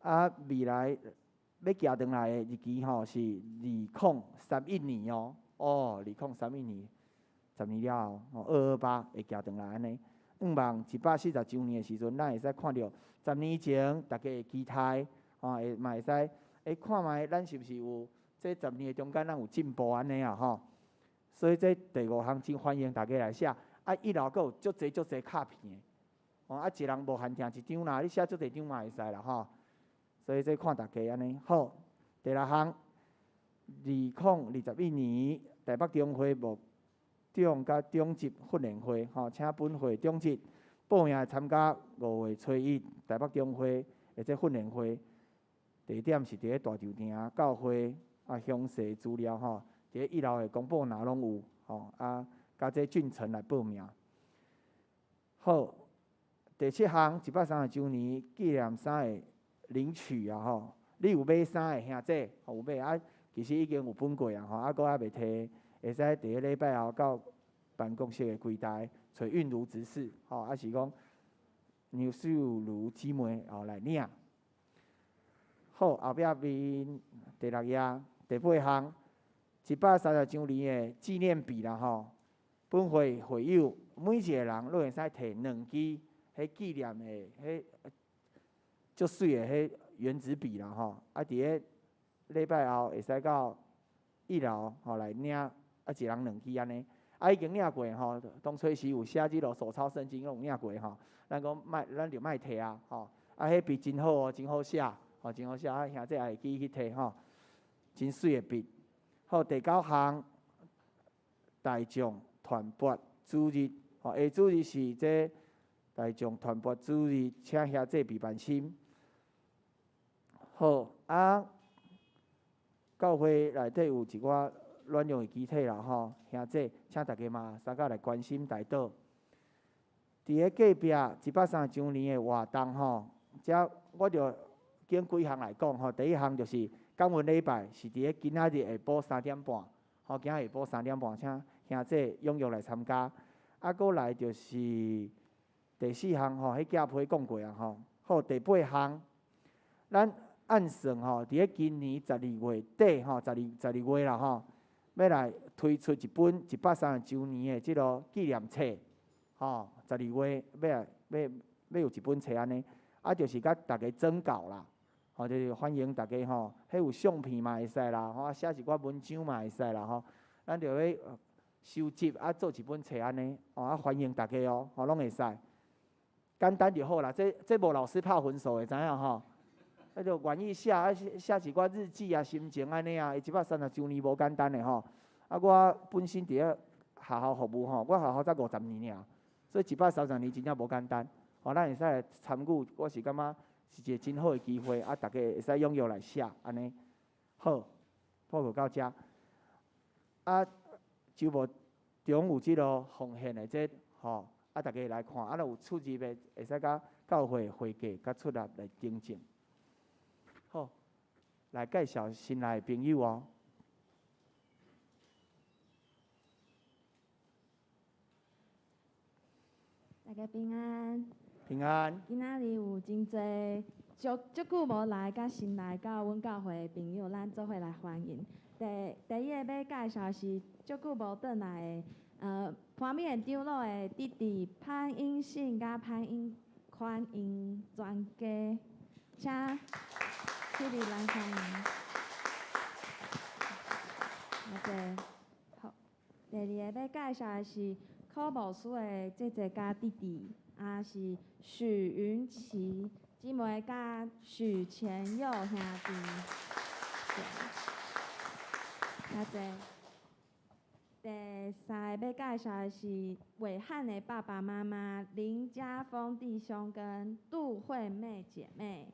啊，未來欲寄轉來的日期吼是二零三一年哦，哦，二零三一年，十年了後，吼，二二八會寄轉來按呢。向望一百四十周年的時陣，咱會使看著十年前大家的期待，吼，會嘛會使會看覓咱是毋是有。這十年的中間，咱有進步按呢啊吼，所以這第五項真歡迎大家來寫。啊，一樓閣有足濟足濟卡片的，吼啊，一人無限定一張啦，你寫足濟張嘛會使啦吼。所以這看大家按呢好。第六項，二零二一年台北中會牧長佮長執訓練會，吼，請本會長執報名參加五月初一台北中會的這訓練會，地點是佇咧大稻埕教會。啊，詳細資料吼，佇咧一樓的公布欄攏有吼，啊，佮這進程來報名。好，第七項一百三十周年紀念衫的領取啊吼，你有買衫的兄姐，吼有買啊，其實已經有分過啊，吼啊，閣猶未提，會使佇咧禮拜後到辦公室的櫃台揣韻如執事，吼，抑是講梁秀如姊妹吼來領。好，後壁面第六頁第八項，130週年的紀念筆啦吼，本會會友每一個人攏會使提兩支彼紀念的彼足媠的彼原子筆啦吼，啊，佇咧禮拜後會使到一樓吼來領，啊，一人兩支按呢。啊，已經領過吼，當初時有寫這落手抄聖經攏有領過吼。咱講莫，咱就莫提啊，吼。啊，彼筆真好哦，真好寫，吼，真好寫。啊，兄弟也會記去提吼，真媠的筆。好，第九項，大眾傳播主日，吼，下主日是這大眾傳播主日，請兄弟備辦心。好，啊，教會內底有一寡軟弱的肢體啦，吼，兄弟，請大家嘛，相佮來關心代禱。佇咧隔壁130週年的活動吼，遮我就揀幾項來講吼。第一項就是感恩禮拜，是佇咧今仔日下晡三點半，吼，今仔下晡三點半，請兄弟踴躍來參加。啊，閣來就是第四項吼，彼寄批講過啊吼。好，第八項，咱按算吼，佇咧今年十二月底吼，十二月啦吼，欲來推出一本130週年的這个紀念冊，吼，十二月欲來欲欲有一本冊按呢，啊，就是共大家徵稿啦，吼，就是歡迎大家吼，彼有相片嘛會使啦，吼，寫一寡文章嘛會使啦，吼，咱就欲收集啊，做一本冊按呢，吼，啊，歡迎大家哦，吼，攏會使，簡單就好啦，這這無老師拍分數的，知影吼？啊，就願意寫啊，寫一寡日記啊、心情按呢啊，130週年無簡單的吼。啊，我本身佇咧學校服務吼，我學校才50年爾，所以130年真正無簡單。吼，咱會使來參與，我是感覺是一個真好的機會，啊，大家會使踴躍來寫，按呢。好，報告到遮。啊，週末中有這个奉獻的這吼，啊，大家來看，啊，若有出入的，會使佮教會會計佮出納來訂正。好，來介紹新來的朋友哦。大家平安。平安。今仔日有真濟足足久無來，佮新來到阮教會的朋友，咱做伙來歡迎。第第一个欲介紹是足久無轉來的，潘美賢長老的弟弟潘英信佮潘英寬𪜶全家，請起立來歡迎。多謝。好，第二个欲介紹的是柯牧師的姐姐佮弟弟，啊是許雲琪姊妹佮許前佑兄弟。多謝。第三个欲介紹的是偉漢的爸爸媽媽林家峰弟兄跟杜惠妹姐妹，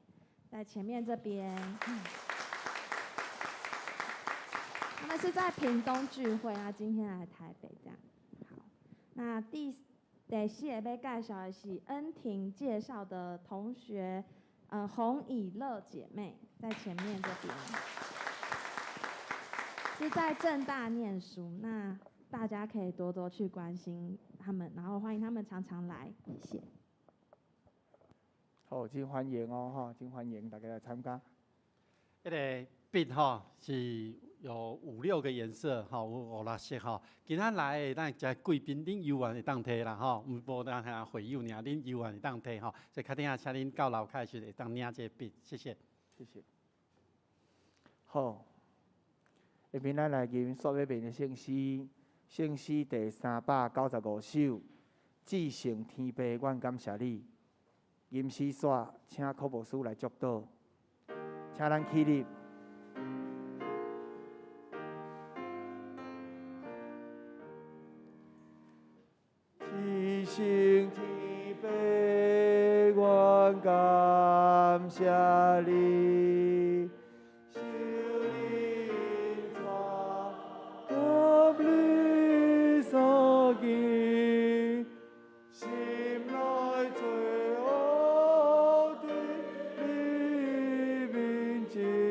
在前面這邊。他們是在屏東聚會啊，今天來台北這樣。好，那第四个欲介紹的是恩婷介紹的同學，洪以樂姐妹在前面這邊，是在政大念書，那大家可以多多去關心他們，然後歡迎他們常常來，謝謝。好，真歡迎哦，吼，真歡迎大家來參加。彼个筆吼是有五六個顏色，吼，有五六色吼。今仔來的咱遮貴賓，恁猶原會當提啦，吼，毋無當遐會友爾，恁猶原會當提吼。所以較頂下請恁到樓跤的時陣會當領這個筆，謝謝。謝謝。好，下面咱來吟煞尾面的聖詩，聖詩第395首，至聖天父，阮感謝你。吟詩煞，請柯牧師來祝禱，請咱起立。至聖天父，阮感謝你，受你帶，及你所見，心內罪惡佇你面前。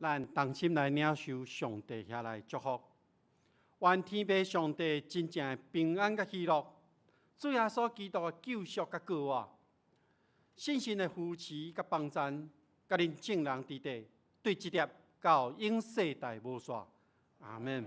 咱同心來領受上帝遐來祝福。願天父上帝真正的平安佮喜樂，主耶穌基督的救贖佮顧我，聖神的扶持佮幫贊，佮恁眾人佇底，對這粒到永世代無煞。阿門。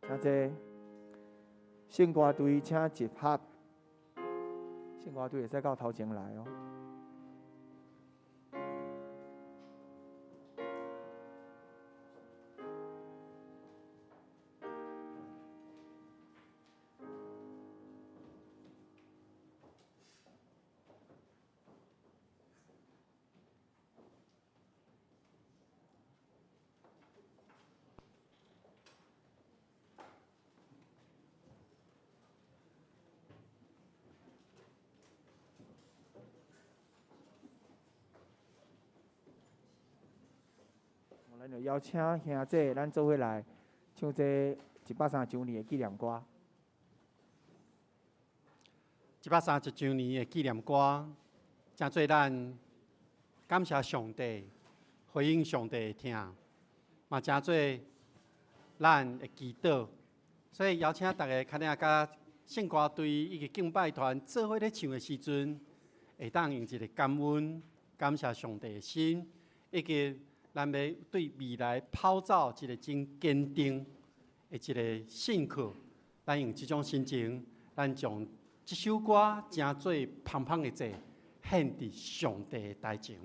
請坐，聖歌隊請集合，聖歌隊會使到頭前來哦。咱就邀請兄姐，咱做伙來唱這130周年的紀念歌。130周年的紀念歌，誠做咱感謝上帝，回應上帝的疼，嘛誠做咱會祈禱。所以邀請大家，較領佮聖歌隊以及敬拜團做伙咧唱的時陣，會當用一個感恩、感謝上帝的心，以及咱欲對未來跑走一個真堅定的一個信靠，咱用這種心情，咱將這首歌成做芳芳的祭，獻佇上帝的台前。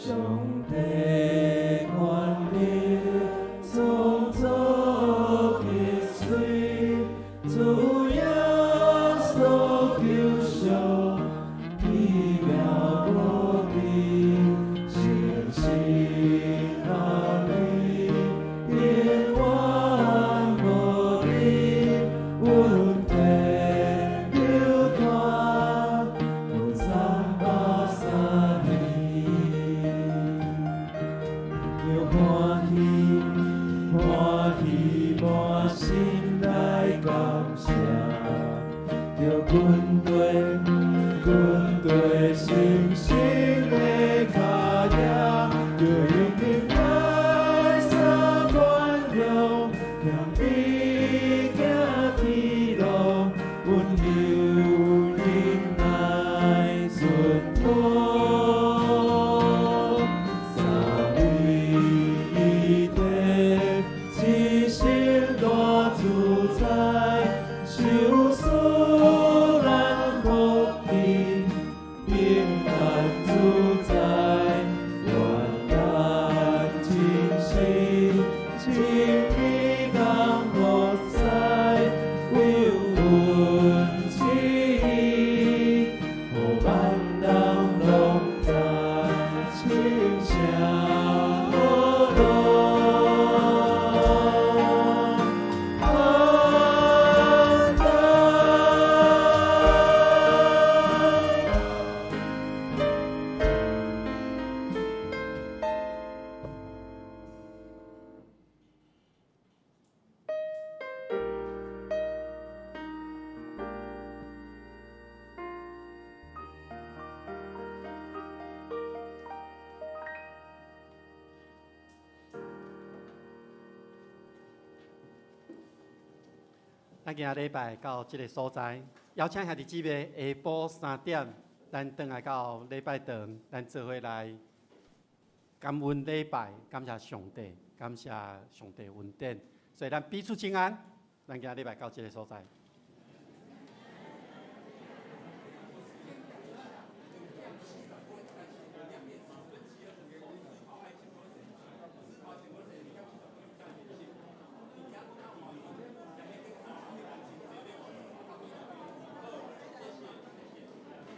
上帝權力創造的水，主耶穌救贖，奇妙無比，誠實合理，永遠無變，阮天有權，阮303年。軍隊，軍隊神聖的跤跡，著用忍耐三關容，謙卑行天路，溫柔忍耐順服。三位一體，一生大自在，賞賜咱福氣，平安自在，願咱真心真意共服侍，唯有恩賜伊，予萬人攏知，稱謝呵囉。安當。咱今仔禮拜到這个所在，邀請兄弟姊妹下晡3點，咱轉來到禮拜堂，咱做伙來感恩禮拜，感謝上帝，感謝上帝恩典，所以咱彼此請安。咱今仔禮拜到這个所在。